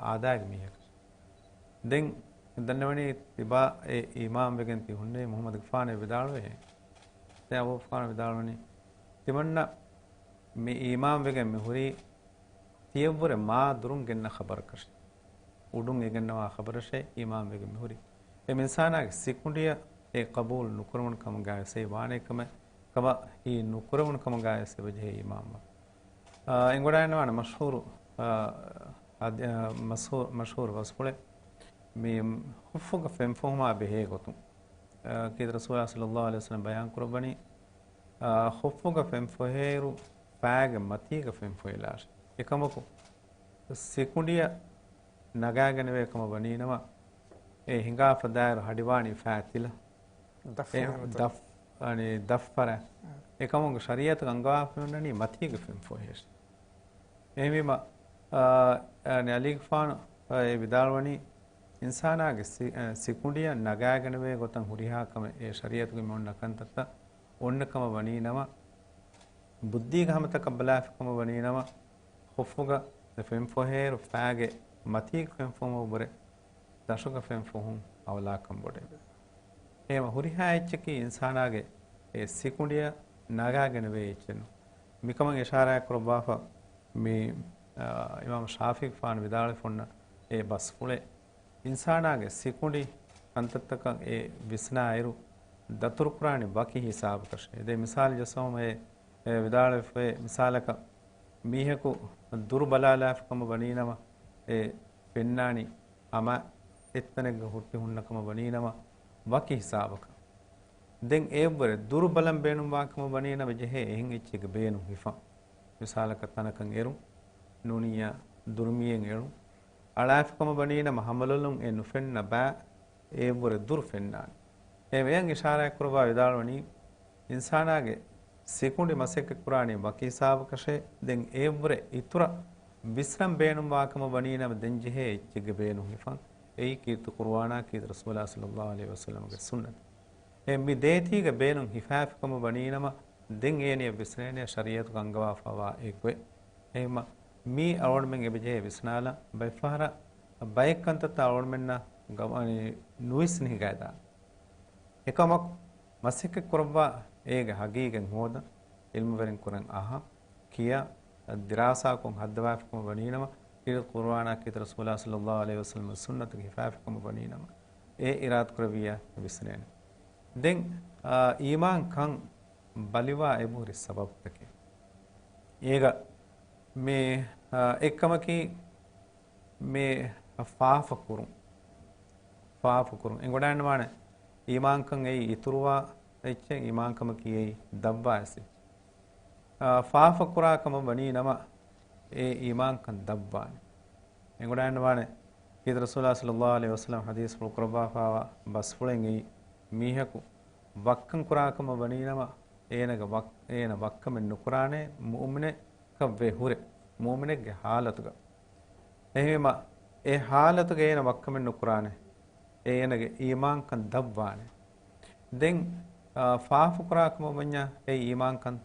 އާދައިގެ މީހަކަށް. ދެން ދަންނަވަނީ ތިބާ އެ އީމާންވެގެން ތި ހުންނެވީ މުޙައްމަދުގެފާނެ ވިދާޅުވޭ. ދެން އަބޫގަފާރު ވިދާޅުވަނީ ތިމަންނަ މި އީމާންވެގެން މި ހުރީ ތިޔަށްވުރެ މާ ދުރުން ގެންނަ ޚަބަރަކަށް. އުޑުން އެ ގެންނަވާ ޚަބަރަށޭ އީމާންވެގެން މިހުރީ. އެ އިންސާނާގެ ސިކުނޑިއަށް އެ ޤަބޫލު ނުކުރެވުނު ކަމުގައި ވެސް އެ ވާނެ ކަމެއް، ކަމަށް ހީ ނުކުރެވުނު ކަމުގައި ވެސް އެބަޖެހޭ އީމާންވާން. އާ، އެނގިވަޑައިގަންނަވާނެ މަޝްހޫރު، އާ، އަދި، އާ، މަޝްހޫ-، މަޝްހޫރު ބަސްފުޅެއް މި ޚުއްފުގަ ފެންފޮހުމާ ބެހޭ ގޮތުން. އާ، ކީރިތި ރަސޫލާ ޞައްލައްލާހު ޢަލައިހި ވަސައްލަމަ ބަޔާން ކުރައްވަނީ، އާ، ޚުއްފުގަ ފެންފޮހޭއިރު ފައިގެ މަތީގަ ފެންފޮހިލާށޭ. އެކަމަކު، ސިކުނޑިއަށް ނަގާގެނެވޭ ކަމަށް ވަނީނަމަ، އެ ހިނގާފަ ދާއިރު ހަޑިވާނީ ފައިތިލަ. ދަށް އެ ފަރާތު. ދަށް، އަނެ، ދަށް ފަރާތު. އާ. އެކަމުގެ ޝަރީޢަތުގަ އަންގަވާފަ އޮންނަނީ މަތީގެ ފެންފޮހޭށޭ. އެހެންވީމަ، އާ، އަނެ، ޢަލީގެފާނު، އާ، އެ ވިދާޅުވަނީ، އިންސާނާގެ ސި-، އަ، ސިކުނޑިއަށް ނަގާގެނެވޭ ގޮތަށް ހުރިހާ ކަމެއް އެ ޝަރީޢަތުގެ މި އޮންނަ ކަންތައްތައް އޮންނަ ކަމަށް ވަނީނަމަ، ބުއްދީގެ ހަމަތަކަށް ބަލާފި ކަމަށް ވަނީނަމަ، ޚުއްފުގަ އެ ފެންފޮހޭއިރު ފައިގެ މަތީގެ ފެންފޮހުމަށްވުރެ ދަށުގެ ފެންފޮހުން އައުލާކަން ބޮޑޭ. އެހެންވީމަ ހުރިހާ އެއްޗަކީ އިންސާނާގެ އެ ސިކުނޑިއަށް ނަގާގެނެވޭ އެއްޗެއް ނޫން. މިކަމަށް އިޝާރާތް ކުރައްވާފަ މި، އާ، އިމާމު ޝާފިޢީފާނު ވިދާޅުވެފަ އޮންނަ އެ ބަސްފުޅެއް. އިންސާނާގެ ސިކުނޑި ކަންތައްތަކަށް އެ ވިސްނާއިރު، ދަތުރުކުރާނީ ވަކި ހިސާބަކަށޭ. ދެން މިސާލު ޖައްސަވަމު އެ، އެ ވިދާޅުވެފައި މިސާލަކަށް މީހަކު ދުރު ބަލާލާފި ކަމަށް ވަނީނަމަ، އެ ފެންނާނީ ހަމަ އެއްތަނެއްގަ ހުއްޓި ހުންނަ ކަމަށް ވަނީ ނަމަ ވަކި ހިސާބަކަށް. ދެން އެއަށްވުރެ ދުރު ބަލަން ބޭނުންވާ ކަމަށް ވަނީ ނަމަ ޖެހޭ އެހެން އެއްޗެއްގެ ބޭނުން ހިފަން. މިސާލަކަށް ތަނަކަށް އެރުން، ނޫނިއްޔާ ދުރުމިއެއް އެޅުން. އަޅާފި ކަމަށް ވަނީ ނަމަ ހަމަލޮލުން އެ ނުފެންނަ ބައި އެއަށްވުރެ ދުރު ފެންނާނެ. އެ ވެޔަން އިޝާރާތް ކުރައްވާ ވިދާޅުވަނީ، އިންސާނާގެ ސިކުނޑި މަސައްކަތް ކުރާނީ ވަކި ހިސާބަކަށޭ، ދެން އެއަށްވުރެ އިތުރަށް ވިސްނަން ބޭނުންވާ ކަމަށް ވަނީ ނަމަ ދެން ޖެހޭ އެއްޗެއްގެ ބޭނުން ހިފަން. އެއީ ކީރިތި ޤުރުއާނާ ކީރިތި ރަސޫލާ ޞައްލައްލާހު ޢަލައިހި ވަސައްލަމަގެ ސުންނަތެއް. އެ މި ދޭތީގެ ބޭނުން ހިފާފި ކަމަށް ވަނީ ނަމަ ދެން އޭނިއަށް ވިސްނޭނެ ޝަރީޢަތުގަ އަންގަވާފައިވާ އެއް ގޮތް. އެހެންމަ މީ އަޅުގަނޑުމެން އެބަޖެހޭ ވިސްނާލަން. ބައެއްފަހަރަށް ބައެއް ކަންތައްތައް އަޅުގަނޑުމެންނަށް ގަ-، އަނި، ނުވިސްނި ހިގައިދާނެ. އެކަމަކު، މަސައްކަތް ކުރައްވާ އޭގެ ހަގީގަތް ހޯދަން، ޢިލްމުވެރިން ކުރަން އަހަން، ކިޔަން، ދިރާސާކޮށް ހައްދަވާފިކަމަށް ވަނީނަމަ، ކީރިތި ޤުރުއާނާ ކީރިތި ރަސޫލާ ޞައްލައްލާހު ޢަލައިހި ވަސައްލަމަ ސުންނަތުގެ ހިފާފިކަމަށް ވަނީނަމަ، އެ އިރާދަކުރެއްވިއްޔާ ވިސްނޭނެ. ދެން، އާ، އީމާންކަން ބަލިވާ އެބަހުރި ސަބަބުތަކެއް. އޭގަ މި، އާ، އެއްކަމަކީ، މި ފާފަ ކުރުން. ފާފަ ކުރުން. އެނގޮޑާންވާނެ އީމާންކަން އެއީ އިތުރުވާ އެއްޗެއް، އީމާންކަމަކީ އެއީ ދަށްވާ އެއްޗެއް. އާ، ފާފަ ކުރާ ކަމަށް ވަނީ ނަމަ، އެ އީމާންކަން ދަށްވާނެ. އެނގޮޑާންވާނެ ކީރިތި ރަސޫލާ ޞައްލައްލާހު ޢަލައިހި ވަސައްލަމަ ޙަދީޘްފުޅު ކުރައްވާފައިވާ ބަސްފުޅެއް އެއީ، މީހަކު ވައްކަން ކުރާ ކަމަށް ވަނީ ނަމަ، އޭނަގެ ވައް-، އޭނަ ވައްކަމެއް ނުކުރާނެ، މުއުމިނެއްކަށް ވެ ހުރެ، މުއުމިނެއްގެ ޙާލަތުގަ. އެހެންވީމަ، އެ ޙާލަތުގަ އޭނަ ވައްކަމެއް ނުކުރާނެ. އޭނަގެ އީމާންކަން ދަށްވާނެ. ދެން، އާ، ފާފަ ކުރާ ކަމަށް ވަންޏާ އެ އީމާންކަން،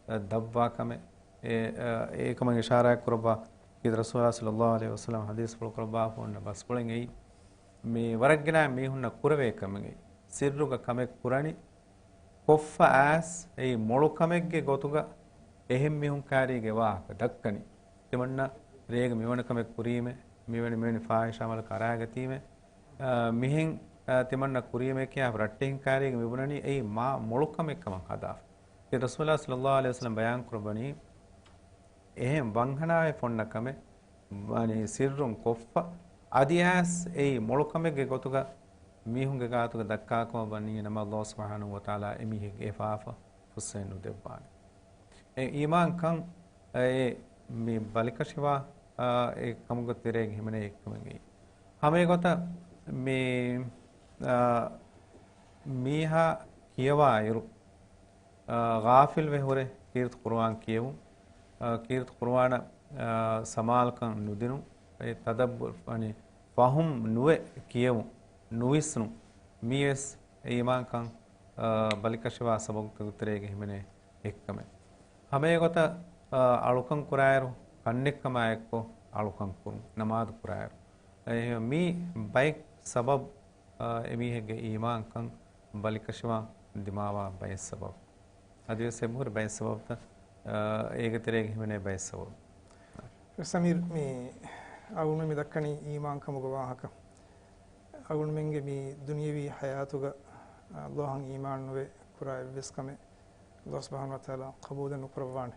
އާ، ދަށްވާ ކަމެއް. އެ، އާ، އެކަމަށް އިޝާރާތް ކުރައްވާ ކީރިތި ރަސޫލާ ޞައްލައްލާހު ޢަލައިހި ވަސައްލަމަ ޙަދީޘްފުޅު ކުރައްވާފަ އޮންނަ ބަސްފުޅެއް އެއީ، މި ވަރަށްގިނަ މީހުންނަށް ކުރެވޭ ކަމެއް އެއީ. ސިއްރުގަ ކަމެއް ކުރަނީ، ކޮށްފަ އައިސް އެއީ މޮޅު ކަމެއްގެ ގޮތުގަ އެހެން މީހުން ކާރީގެ ވާހަކަ ދައްކަނީ. ތިމަންނަ ރޭގަ މިވަނަ ކަމެއް ކުރީމޭ، މިވެނި، މިވެނި ފާހިޝް ޢަމަލަކަށް އަރާގަތީމޭ، އާ، މިހެން، އާ، ތިމަންނަ ކުރީމޭ ކިޔާ ރައްޓެހިން ކާރީގަ މިބުނަނީ އެއީ މާ މޮޅު ކަމެއް ކަމަށް ހަދާފަ. ކީރިތި ރަސޫލާ ޞައްލައްލާހު ޢަލައިހި ވަސައްލަމަ ބަޔާން ކުރައްވަނީ، އެހެން ވަންހަނާވެފަ އޮންނަ ކަމެއް، ވަނީ ސިއްރުން ކޮށްފަ، އަދި އައިސް އެއީ މޮޅު ކަމެއްގެ ގޮތުގަ މީހުންގެ ގާތުގަ ދައްކާ ކަމަށް ވަނީ ނަމަ، ﷲ ސުބްޙާނަހޫ ވަތަޢާލާ އެމީހެއްގެ އެ ފާފަ ފުއްސައެއް ނުދެއްވާނެ. އެ އީމާންކަން އެ މި ބަލިކަށިވާ، އާ، އެ ކަމުގެ ތެރޭގަ ހިމެނޭ އެއްކަމެއް އެއީ. ހަމަ އެގޮތަށް މި، އާ، މީހާ ކިޔަވާ އިރު، އާ، ޣާފިލްވެ ހުރެ ކީރިތި ޤުރުއާން ކިޔެވުން، އާ، ކީރިތި ޤުރުއާނަށް، އާ، ސަމާލުކަން ނުދިނުން، އެ ތަދައްބުރު، ވަނީ ފަހުމް ނުވެ ކިޔެވުން، ނުވިސްނުން، މީވެސް އެ އީމާންކަން، އާ، ބަލިކަށިވާ ސަބަބުތަކުގެ ތެރޭގަ ހިމެނޭ އެއްކަމެއް. ހަމައެގޮތަށް، އާ، އަޅުކަން ކުރާއިރު، ކަންނެއްކަމާ އެއްކޮށް އަޅުކަން ކުރުން، ނަމާދު ކުރާއިރު. އެ، މީ ބައެއް ސަބަބު، އާ، އެމީހެއްގެ އީމާންކަން ބަލިކަށިވާން ދިމާވާ ބައެއް ސަބަބު. އަދިވެސް އެބަހުރި ބައެއް ސަބަބުތައް، އާ، އޭގެ ތެރޭގަ ހިމެނޭ ބައެއް ސަބަބު. ސަމީރް، މި އަޅުގަނޑު މި ދައްކަނީ އީމާންކަމުގެ ވާހަކަ. އަޅުގަނޑުމެންގެ މި ދުނިޔަވީ ޙަޔާތުގަ، އާ، ﷲ އަށް އީމާން ނުވެ ކުރާ އެއްވެސް ކަމެއް ﷲ ސުބްޙާނަހޫ ވަތަޢާލާ ޤަބޫލެއް ނުކުރައްވާނެ.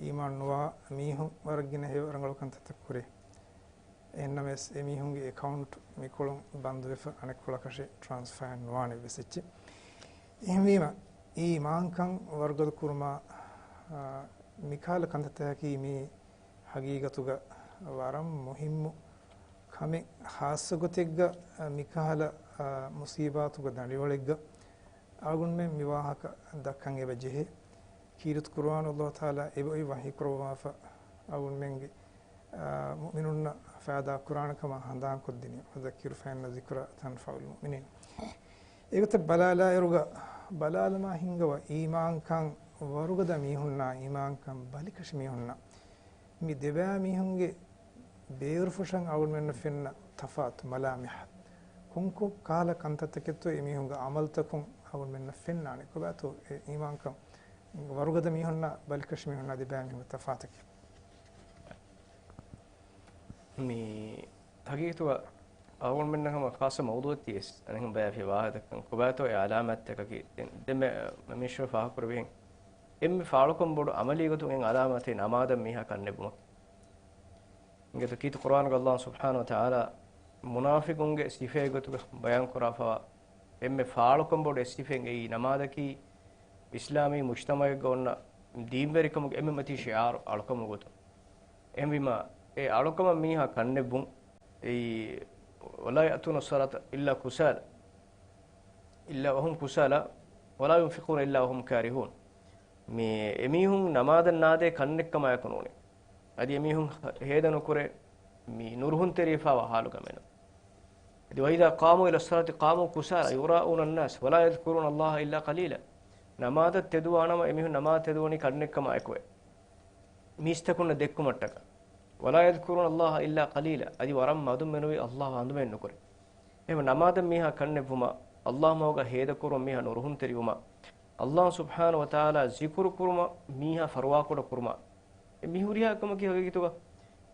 އީމާން ނުވާ މީހުން ވަރަށް ގިނަ ހެޔޮ ރަނގަޅު ކަންތައްތައް ކުރޭ. އެހެންނަމަވެސް، އެމީހުންގެ އެކައުންޓް މިކޮޅުން ބަންދުވެފަ، އަނެއްކޮޅަކަށެއް ޓްރާންސްފާ ނުވާނެ އެއްވެސް އެއްޗެއް. އެހެންވީމަ، އީމާންކަން ވަރުގަދަ ކުރުމާ، އާ، މިކަހަލަ ކަންތައްތަކަކީ މީ ހަގީގަތުގަ ވަރަށް މުހިއްމު ކަމެއް. ޚާއްޞަ ގޮތެއްގަ، އާ، މިކަހަލަ، އާ، މުޞީބާތުގެ ދަނޑިވަޅެއްގަ އަޅުގަނޑުމެން މި ވާހަކަ ދައްކަން އެބަ ޖެހޭ. ކީރިތި ޤުރުއާނު ﷲ ތަޢާލާ އެބައޮތް ވަޙީ ކުރައްވާފަ، އަޅުގަނޑުމެންގެ، އާ، މުއުމިނުންނަށް ފައިދާ ކުރާނެ ކަމަށް ހަނދާންކޮށްދިނީ، وَذَكِّرْ فَإِنَّ الذِّكْرَىٰ تَنفَعُ الْمُؤْمِنِينَ. އެގޮތަށް ބަލާލާއިރުގަ، ބަލާލަމާ ހިންގަވާ އީމާންކަން ވަރުގަދަ މީހުންނާ، އީމާންކަން ބަލިކަށި މީހުންނާ، މި ދެބައި މީހުންގެ ބޭރުފުށަށް އަޅުގަނޑުމެންނަށް ފެންނަ ތަފާތު، މަލާމިޙް، ކޮންކޮން ކަހަލަ ކަންތައްތަކެއްތޯ އެމީހުންގެ ޢަމަލުތަކުން އަޅުގަނޑުމެންނަށް ފެންނާނެ؟ ކޮބާތޯ އެ އީމާންކަން ވަރުގަދަ މީހުންނާ ބަލިކަށި މީހުންނާ ދެބައި މީހުންގެ ތަފާތަކީ؟ މި ހަގީގަތުގަ އަޅުގަނޑުމެންނަށް ހަމަ ޚާއްޞަ މައުޟޫޢެއް ތިޔަސް އަނެއްހެން ބަޔާ ފި ވާހަކަ ދައްކަން ކޮބާތޯ އެ ޢަލާމާތްތަކަކީ. ދެން، ދެން މި، މި މީހުން ފާހަގަކުރެވިހެން އެންމެ ފާޅުކަން ބޮޑު ޢަމަލީ ގޮތުން އެ ޢަލާމާތެއް ނަމާދަށް މީހާ ކަންނެބުމަކީ. އިނގޭތޯ ކީރިތި ޤުރުއާނުގަ ﷲ ސުބްޙާނަހޫ ވަތަޢާލާ މުނާފިޤުންގެ ސިފައެއް ގޮތުގަ ބަޔާން ކުރާފަވާ އެންމެ ފާޅުކަން ބޮޑު އެއް ސިފައެއް އެއީ، ނަމާދަކީ އިސްލާމީ މުޖްތަމަޢެއްގަ އޮންނަ ދީންވެރިކަމުގެ އެންމެ މަތީ ޝިޢާރު، އަޅުކަމުގެ ގޮތުން. އެހެންވީމާ، އެ އަޅުކަމަށް މީހާ ކަންނެއްވުން، އެއީ، ولا يأتون الصلاة إلا كسالى، إلا وهم كسالى، ولا ينفقون إلا وهم كارهون. މި އެމީހުން ނަމާދަށް ނާދޭ ކަންނެއްކަމާއެކު ނޫނޭ. އަދި އެމީހުން ހޭދަ ނުކުރޭ، މި ނުރުހުންތެރިވެފާވާ ހާލުގަ މެނު. އަދި وإذا قاموا إلى الصلاة قاموا كسالى يراءون الناس ولا يذكرون الله إلا قليلا. ނަމާދަށް ތެދުވާނަމަ އެމީހުން ނަމާދު ތެދުވަނީ ކަންނެއްކަމާއެކުވެ. މީސްތަކުންނަށް ދެއްކުމަށްޓަކާ. ولا يذكرون الله إلا قليلا. އަދި ވަރަށް މަދުން މެނުވީ ﷲ އަނދުމެއް ނުކުރޭ. އެހެން ނަމާދަށް މީހާ ކަންނެއްވުމަށް، ﷲ މަގުގަ ހޭދަކުރުމަށް މީހާ ނުރުހުންތެރިވުމަށް، ﷲ ސުބްޙާނަހޫ ވަތަޢާލާ ޒިކުރު ކުރުމަށް މީހާ ފަރުވާކުޑަ ކުރުމަށް، އެ މި ހުރިހާ ކަމަކީ ހަގީގަތުގަ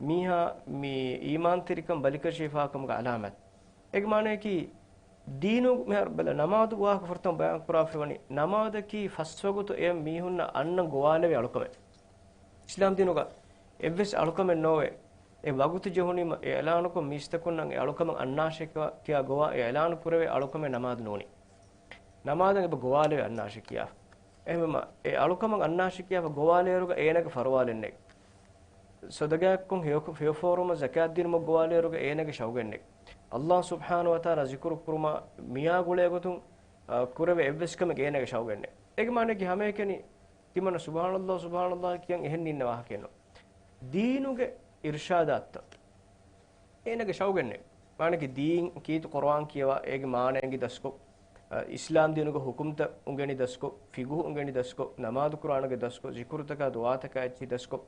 މީހާ މި އީމާންތެރިކަން ބަލިކަށިފާ ކަމުގެ ޢަލާމާތް. އޭގެ މާނަޔަކީ، ދީނު މިހާރު ބަލަ، ނަމާދު ވާހަކަ ފުރަތަމަ ބަޔާން ކުރާފައިވަނީ، ނަމާދަކީ ފަސްވަގުތު އެ މީހުންނަށް އަންނަން ގޮވާލެވޭ އަޅުކަމެއް. އިސްލާމް ދީނުގަ އެއްވެސް އަޅުކަމެއް ނޯވޭ، އެ ވަގުތު ޖެހުނީމަ އެ އިޢުލާނުކޮށް މީސްތަކުންނަށް އެ އަޅުކަމަށް އަންނާށޭ ކިޔާ ގޮވާ އެ އިޢުލާނު ކުރެވޭ އަޅުކަމެއް ނަމާދު ނޫނީ. ނަމާދަށް އެބަ ގޮވާލެވޭ އަންނާށޭ ކިޔާފަ. އެހެންވީމަ، އެ އަޅުކަމަށް އަންނާށޭ ކިޔާފަ ގޮވާލޭއިރުގަ އޭނަގެ ފަރުވާލެއް ނެތް. ޞަދަޤާތްކޮށް ހެޔޮ-، ހެޔޮފޯރުމަށް ޒަކާތް ދިނުމަށް ގޮވާލޭއިރުގަ އޭނަގެ ޝައުގެއް ނެތް. ﷲ ސުބްޙާނަހޫ ވަތަޢާލާ ޒިކުރު ކުރުމާ މިޔާ ގުޅޭ ގޮތުން، އާ، ކުރެވޭ އެއްވެސް ކަމެއް އޭނަގެ ޝައުގެއް ނެތް. އޭގެ މާނައަކީ ހަމައެކަނި ތިމަންނަ ސުބްޙާނަﷲ، ސުބްޙާނަﷲ ކިޔަން އެހެން އިންނަ ވާހަކައެއް ނޫން. ދީނުގެ އިރްޝާދާތްތައް އޭނަގެ ޝައުގެއް ނެތް. މާނައަކީ ދީން ކީރިތި ޤުރުއާން ކިޔަވާ އޭގެ މާނަ އެނގި ދަސްކޮށް، އަ، އިސްލާމް ދީނުގެ ޙުކުމްތައް އުނގެނި ދަސްކޮށް، ފިޤުހު އުނގެނި ދަސްކޮށް، ނަމާދު ޤުރްއާނުގެ ދަސްކޮށް، ޒިކުރުތަކާ ދުޢާތަކާ އެއްޗެހި ދަސްކޮށް،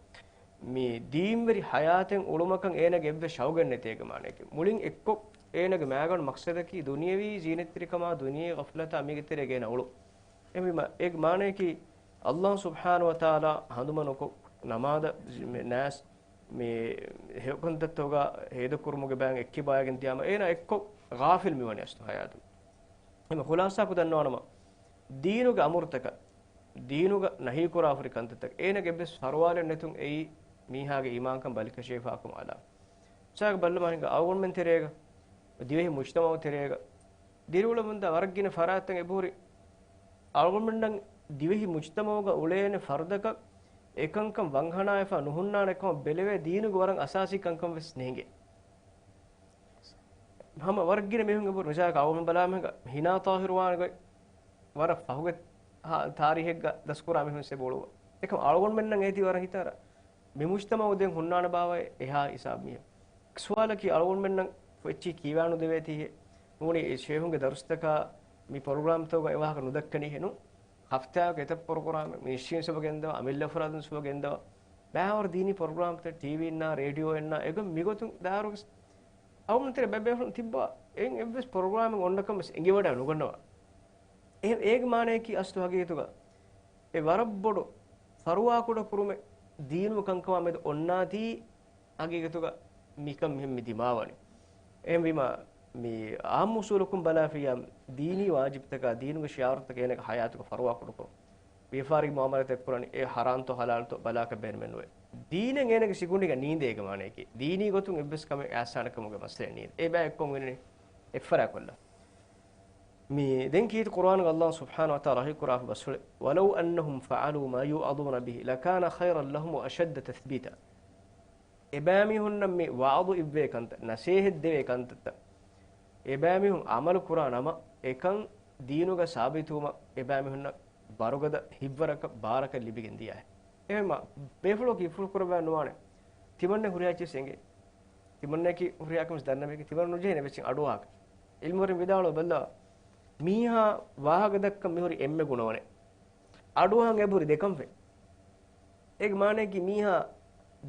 މި ދީންވެރި ޙަޔާތެއް އުޅުމަކަށް އޭނަގެ އެއްވެސް ޝައުގެއް ނެތޭ އޭގެ މާނައަކީ. މުޅިން އެއްކޮށް އޭނަގެ މައިގަނޑު މަޤްޞަދަކީ ދުނިޔަވީ ޒީނަތްތެރިކަމާ ދުނިޔެ ޣަފްލަތާ މީގެ ތެރޭގަ އޭނަ އުޅުން. އެހެންވީމަ، އޭގެ މާނައަކީ ﷲ ސުބްޙާނަހޫ ވަތަޢާލާ ހަނދުމަނުކޮށް، ނަމާދަށް ނާސް މި ހެޔޮކަންތައްތަކުގަ ހޭދަކުރުމުގެ ބަޔަށް އެއްކިބާގެން ދިޔާމަ، އޭނާ އެއްކޮށް ޣާފިލް މިވަނީ އަސްލު ޙަޔާތުން. އެމަ ޚުލާޞާކޮށް ދަންނަވާނަމަ، ދީނުގެ އަމުރުތަކަށް، ދީނުގަ ނަހީކުރާފަ ހުރި ކަންތައްތަކަށް އޭނަގެ އެއްވެސް ފަރުވާލެއް ނެތުން އެއީ މީހާގެ އީމާންކަން ބަލިކަށިވެފާކަމުގެ ޢަލާމަތް. މިސާލަކަށް ބައްލަވާ ހިނގާ އަޅުގަނޑުމެން ތެރޭގަ، ދިވެހި މުޖްތަމަޢު ތެރޭގަ، ދިރިއުޅެމުންދާ ވަރަށް ގިނަ ފަރާތްތައް އެބަހުރި އަޅުގަނޑުމެންނަށް ދިވެހި މުޖްތަމަޢުގަ އުޅޭނެ ފަރުދަކަށް އެކަންކަން ވަންހަނާވެފަ ނުހުންނާނެ ކަމަށް ބެލެވޭ ދީނުގެ ވަރަށް އަސާސީ ކަންކަން ވެސް ނޭނގޭ. ހަމަ ވަރަށް ގިނަ މީހުން އެބަހުރި މިސާލަކަށް އަޅުގަނޑު ބަލާމަ ހިނގާ ހިނާ ޠާހިރު ވާނެ ގޮތް ވަރަށް ފަހުގެ ހާ-، ތާރީހެއްގަ ދަސްކުރާ މީހުން ވެސް އެބަ އުޅުއްވާ. އެކަމް އަޅުގަނޑުމެންނަށް އޭތި ވަރަށް ހިތަށް އަރާ. މި މުޖްތަމަޢު ދެން ހުންނާނެ ބާވައި އެހާ ހިސާބު މީހުން. ސުވާލަކީ އަޅުގަނޑުމެންނަށް އެއްޗެހި ކިޔަވާނުދެވޭތީހޭ. ނޫނީ އެ ޝޭހުންގެ ދަރުސްތަކާ މި ޕްރޮގްރާމްތަކުގަ އެ ވާހަކަ ނުދައްކަނީހޭ ނޫން. ހަފްތާއަކަށް އެތައް ޕްރޮގްރާމެއް މި އިސް އިން ސުބަ ގެންދަވާ، އަމިއްލަ އަފްރާދުން ސުބަ ގެންދަވާ. ބައިވަރު ދީނީ ޕްރޮގްރާމްތައް ޓީވީންނާ، ރޭޑިއޯއިންނާ، އެގޮތް މިގޮތުން ދާއިރުގަ އަޅުގަނޑު ތެރޭ ބައެއް ބޭފުޅުން ތިއްބާ އެއް އެއްވެސް ޕްރޮގްރާމެއް އޮންނަކަން ވެސް އެނގިވަޑައި ނުގަންނަވާ. އެ-، އޭގެ މާނައަކީ އަސްލު ހަގީގަތުގަ އެ ވަރަށް ބޮޑު ފަރުވާކުޑަ ކުރުމެއް ދީނު ކަންކަމާ މެދު އޮންނާތީ ހަގީގަތުގަ މިކަން މިހެން މި ދިމާވަނީ. އެހެންވީމާ، މި އާއްމު އުސޫލަކުން ބަލާފިއްޔާ ދީނީ ވާޖިބުތަކާ ދީނުގެ ޝިޢާރުތަކާ އޭނަގެ ޙަޔާތުގަ ފަރުވާކުޑަކުރުން. ވިޔަފާރި މުޢާމަލާތެއް ކުރަނީ އެ ޙަރާމްތޯ ޙަލާލްތޯ ބަލާކަށް ބޭނުމެއްނުވޭ. ދީނެއް އޭނަގެ ސިކުނޑީގަ ނީނދޭ އޭގެ މާނައަކީ. ދީނީ ގޮތުން އެއްވެސް ކަމެއް އައިސާނެ ކަމުގެ މައްސަލައެއް ނީނދޭ. އެ ބައި އެއްކޮށް ވިނެނީ އެއްފަރާތްކޮށްލާ. މި ދެން ކީރިތި ޤުރުއާނުގަ ﷲ ސުބްޙާނަހޫ ވަތަޢާލާ ވަޙީ ކުރާފަ ބަސްފުޅެއް، "ولو أنهم فعلوا ما يوعظون به لكان خيرا لهم وأشد تثبيتا." އެބައިމީހުންނަށް މި ވަޢުޡު އިއްވޭ ކަންތައް، ނަޞޭޙަތް ދެވޭ ކަންތައްތައް، އެބައިމީހުން ޢަމަލު ކުރާ ނަމަ، އެކަން ދީނުގަ ސާބިތުވުމަށް އެބައިމީހުންނަށް ވަރުގަދަ ހިތްވަރަކަށް ބާރަކަށް ލިބިގެން ދިޔައެއް. އެހެންމަ، ބޭފުޅަކު އިފުޅު ކުރައްވާ ނުވާނެ. ތިމަންނަ ހުރިހާ އެއްޗެއް އެނގޭ. ތިމަންނައަކީ ހުރިހާ ކަމެއް ދަންނަ މީހެއް. ތިމަންނަ ނުޖެހޭނެ އެއްޗެއް އަޑުއަހާކަށް. ޢިލްމުވެރިން ވިދާޅުވޭ ބައްލަވާ، މީހާ ވާހަކަ ދައްކަން މިހުރި އެންމެ ގުނަވަނެއް. އަޑުއަހަން އެބަހުރި ދެކަންފަތް. އޭގެ މާނައަކީ މީހާ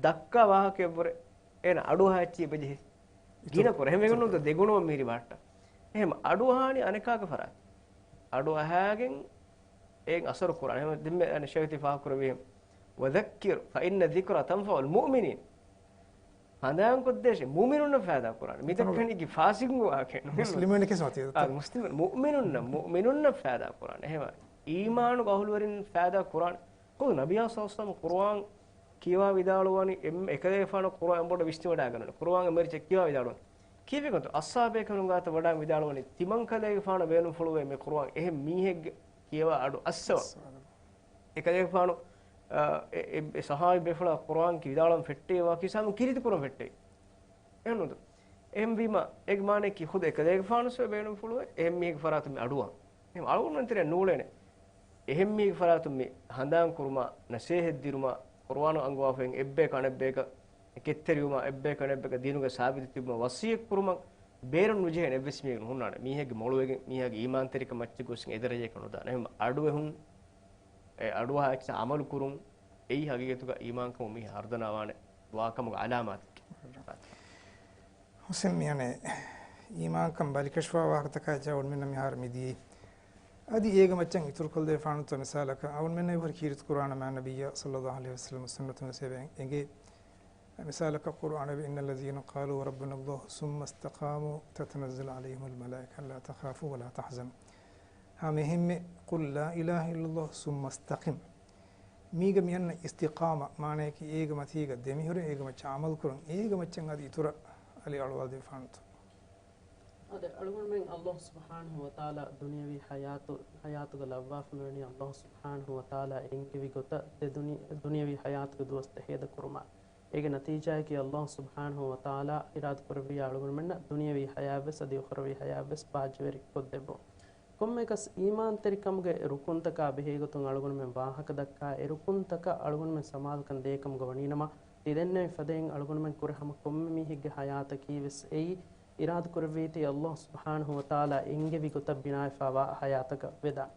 ދައްކާ ވާހަކައަށްވުރެ އޭނަ އަޑުއަހާ އެއްޗެހި އެބަޖެހޭ. ގިނަ ކުރަ. އެހެންވެގެން ނޫންތޯ ދެގުނަވަން މިހިރީ ބަހައްޓާ. އެހެން އަޑުއަހާނީ އަނެކާގެ ފަރާތް. އަޑުއަހާގެން އޭން އަސަރު ކުރާނެ. އެހެން ދެންމެ އަނެއް ޝައިޚް ތި ފާހަގަކުރެއްވި އެހެން. وذكر فإن الذكرى تنفع المؤمنين. ހަނދާންކޮށްދޭށޭ، މުއުމިނުންނަށް ފައިދާ ކުރާނެ. މިތައް ކަން އެކި ފާސިގުން ވާކެ. މުސްލިމުން ކެސް މަތި. އާ، މުސްލިމުން، މުއުމިނުންނަށް، މުއުމިނުންނަށް ފައިދާ ކުރާނެ. އެހެންވެ، އީމާނުގެ އަހުލުވެރިން ފައިދާ ކުރާނެ. ޚުދު ނަބިއްޔާ ޞައްލަﷲު ޢަލައިހި ވަސައްލަމަ ޤުރުއާން ކިޔަވާ ވިދާޅުވަނީ، އެންމެ އެކަލޭފާނު ޤުރުއާން ބޮޑަށް ވިސްނިވަޑައިގަންނަވަނީ. ޤުރުއާންގެ މަރިޗަށް ކިޔަވާ ވިދާޅުވަނީ. ކީއްވެގެންތޯ؟ އަޞްޙާބޭކަލުން ގާތަށް ވަޑައި ވިދާޅުވަނީ، ތިމަންކަލޭގެފާނު ބޭނުންފުޅުވޭ މި ޤުރުއާން އެހެން މީހެއްގެ ކިޔަވާ އަޑު އައްސަވަން. އެކަލޭގެފާނު، އާ، އެ، އެ، އެ ޞަޙާބީ ބޭފުޅާ ޤުރުއާން ކި ވިދާޅުވަން ފެއްޓެވި ވާހަކަ ސާމު ކީރިތި ކުރަން ފެއްޓެވި. އެހެންނުތަ؟ އެހެންވީމަ، އޭގެ މާނައަކީ ޚުދު އެކަލޭގެފާނުސް ވެ ބޭނުންފުޅުވޭ އެހެން މީހެއްގެ ފަރާތުން މި އަޑުއަން. އެހެން އަޅުގަނޑުމެން ތެރެއަށް ނޫޅޭނެ. އެހެން މީހެއްގެ ފަރާތުން މި ހަނދާން ކުރުމާ، ނަޞޭޙަތް ދިނުމާ، ޤުރުއާނު އަންގަވާފައި އެއްބަޔަކު އަނެއްބަޔަކަށް ކެތްތެރިވުމާ، އެއްބަޔަކު އަނެއްބަޔަކަށް ދީނުގަ ސާބިތު ތިބުމަށް ވަޞިއްޔަތް ކުރުމަށް ބޭރުން ނުޖެހޭނެ އެއްވެސް މީހެއް ނުހުންނާނެ. މީހެއްގެ މޮޅުވެގެން، މީހާގެ އީމާންތެރިކަން މައްޗަށް ގޮސް އެ ދަރަޖައަކަށް ނުދާނެ. އެހެން އަޑުއެހުން، އެ އަޑުއަހާ އެއްޗަށް ޢަމަލު ކުރުން، އެއީ ހަގީގަތުގަ އީމާންކަމުން މީހާ ހަރުދަނާވާނެ ވާކަމުގެ ޢަލާމާތެއް. ހުސެން މިއަނެއް އީމާންކަން ބަލިކަށިފައިވާ ވާހަކަތަކާ ޖައުންމިންނަ މިހާރު މިދިޔައީ. އަދި އޭގެ މައްޗަށް އިތުރުކޮށްދެވިފާނުތަ މިސާލަކަށް އަޅުގަނޑުމެންނަށް އެބަހުރި ކީރިތި ޤުރުއާނަށް މާތް ނަބިއްޔާ ޞައްލައްލާހު ޢަލައިހި ވަސައްލަމަ ސުންނަތުން ވެސް އެބަ އެނގޭ. މިސާލަކަށް ޤުރުއާނަށް އިންނަ އައްލަޒީނަ ޤާލޫ ރައްބުނައްލާހު ސުއްމަ އިސްތަޤާމޫ ތަތަނައްޒަލު ޢަލައިހިމުލް މަލާއިކަތު އައްލާ ތަޚާފޫ ވަލާ ތަޙްޒަނޫ. ހަމަ އެހެންމެ ޤުލް ލާ އިލާހަ އިއްލައްލާހު ސުއްމަ އިސްތަޤިމް. މީގަ މިއަންނަ އިސްތިޤާމާ މާނަޔަކީ އޭގެ މަތީގަ ދެމިހުރެ އޭގެ މައްޗަށް ޢަމަލުކުރުން. އޭގެ މައްޗަށް އަދި އިތުރަށް އަލި އަޅުވާލަދެވިފާނުތޯ؟ އަދި އަޅުގަނޑުމެން އައްލާހު ސުބްޙާނަހު ވަތަޢާލާ ދުނިޔަވީ ޙަޔާތު، ޙަޔާތުގަ ލައްވާފަ މިވަނީ އައްލާހު ސުބްޙާނަހު ވަތަޢާލާ އެންގެވި ގޮތަށް ދެ ދުނި-، ދުނިޔަވީ ޙަޔާތުގެ ދުވަސް ދެ ހޭދަ ކުރުމަށް. އޭގެ ނަތީޖާއަކީ އައްލާހު ސުބްޙާނަހު ވަތަޢާލާ އިރާދަކުރެއްވިއްޔާ އަޅުގަނޑުމެންނަށް ދުނިޔަވީ ޙަޔާތްވެސް އަދި އުޚްރަވީ ޙަޔާތްވެސް ބާއްޖަވެރި ކޮށްދެއްވުން. ކޮންމެއަކަސް އީމާންތެރިކަމުގެ ރުކުންތަކާ ބެހޭގޮތުން އަޅުގަނޑުމެން ވާހަކަ ދައްކާ އެ ރުކުންތަކަށް އަޅުގަނޑުމެން ސަމާލުކަން ދޭކަމުގަ ވަނީނަމަ، ތިދެންނެވި ފަދައިން އަޅުގަނޑުމެން ކުރެ ހަމަ ކޮންމެ މީހެއްގެ ޙަޔާތަކީވެސް އެއީ އިރާދަކުރެއްވީތީ އައްލާހު ސުބްޙާނަހު ވަތަޢާލާ އެންގެވި ގޮތަށް ބިނާވެފައިވާ ޙަޔާތަކަށް ވެދާނެ.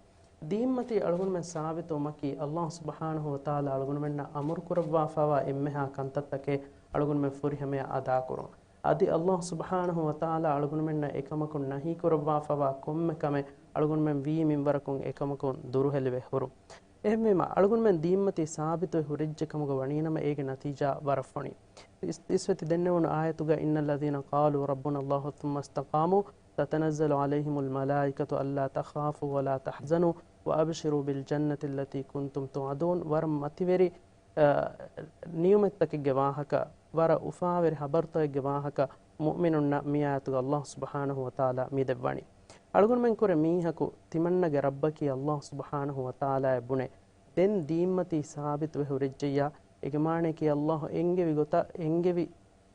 ދީންމަތީ އަޅުގަނޑުމެން ސާބިތުވުމަކީ، އައްލާހު ސުބްޙާނަހު ވަތަޢާލާ އަޅުގަނޑުމެންނަށް އަމުރު ކުރައްވާފައިވާ އެންމެހާ ކަންތައްތަކެއް އަޅުގަނޑުމެން ފުރިހަމަޔަށް އަދާކުރުން. އަދި އައްލާހު ސުބްޙާނަހު ވަތަޢާލާ އަޅުގަނޑުމެންނަށް އެކަމަކުން ނަހީ ކުރައްވާފައިވާ ކޮންމެ ކަމެއް އަޅުގަނޑުމެން ވީ މިންވަރަކުން އެކަމަކުން ދުރުހެލިވެ ހުރުން. އެހެންވީމަ، އަޅުގަނޑުމެން ދީންމަތީ ސާބިތުވެ ހުރެއްޖެ ކަމުގަ ވަނީނަމަ، އޭގެ ނަތީޖާ ވަރަށް ފޮނި. އިސް-، އިސްވެ ތި ދެންނެވުނު އާޔަތުގަ، إن الذين قالوا ربنا الله ثم استقاموا تتنزل عليهم الملائكة ألا تخافوا ولا تحزنوا وأبشروا بالجنة التي كنتم توعدون. ވަރަށް މަތިވެރި، އަ، ނިޢުމަތްތަކެއްގެ ވާހަކަ، ވަރަށް އުފާވެރި ހަބަރުތަކެއްގެ ވާހަކަ މުއުމިނުންނަށް މި އާޔަތުގަ އައްލާހު ސުބްޙާނަހު ވަތަޢާލާ މި ދެއްވަނީ. އަޅުގަނޑުމެން ކުރެ މީހަކު ތިމަންނަގެ ރައްބަކީ އައްލާހު ސުބްޙާނަހު ވަތަޢާލާއޭ ބުނެ، ދެން ދީންމަތީ ސާބިތުވެ ހުރެއްޖެއްޔާ، އޭގެ މާނައަކީ އައްލާހު އެންގެވި ގޮތަށް، އެންގެވި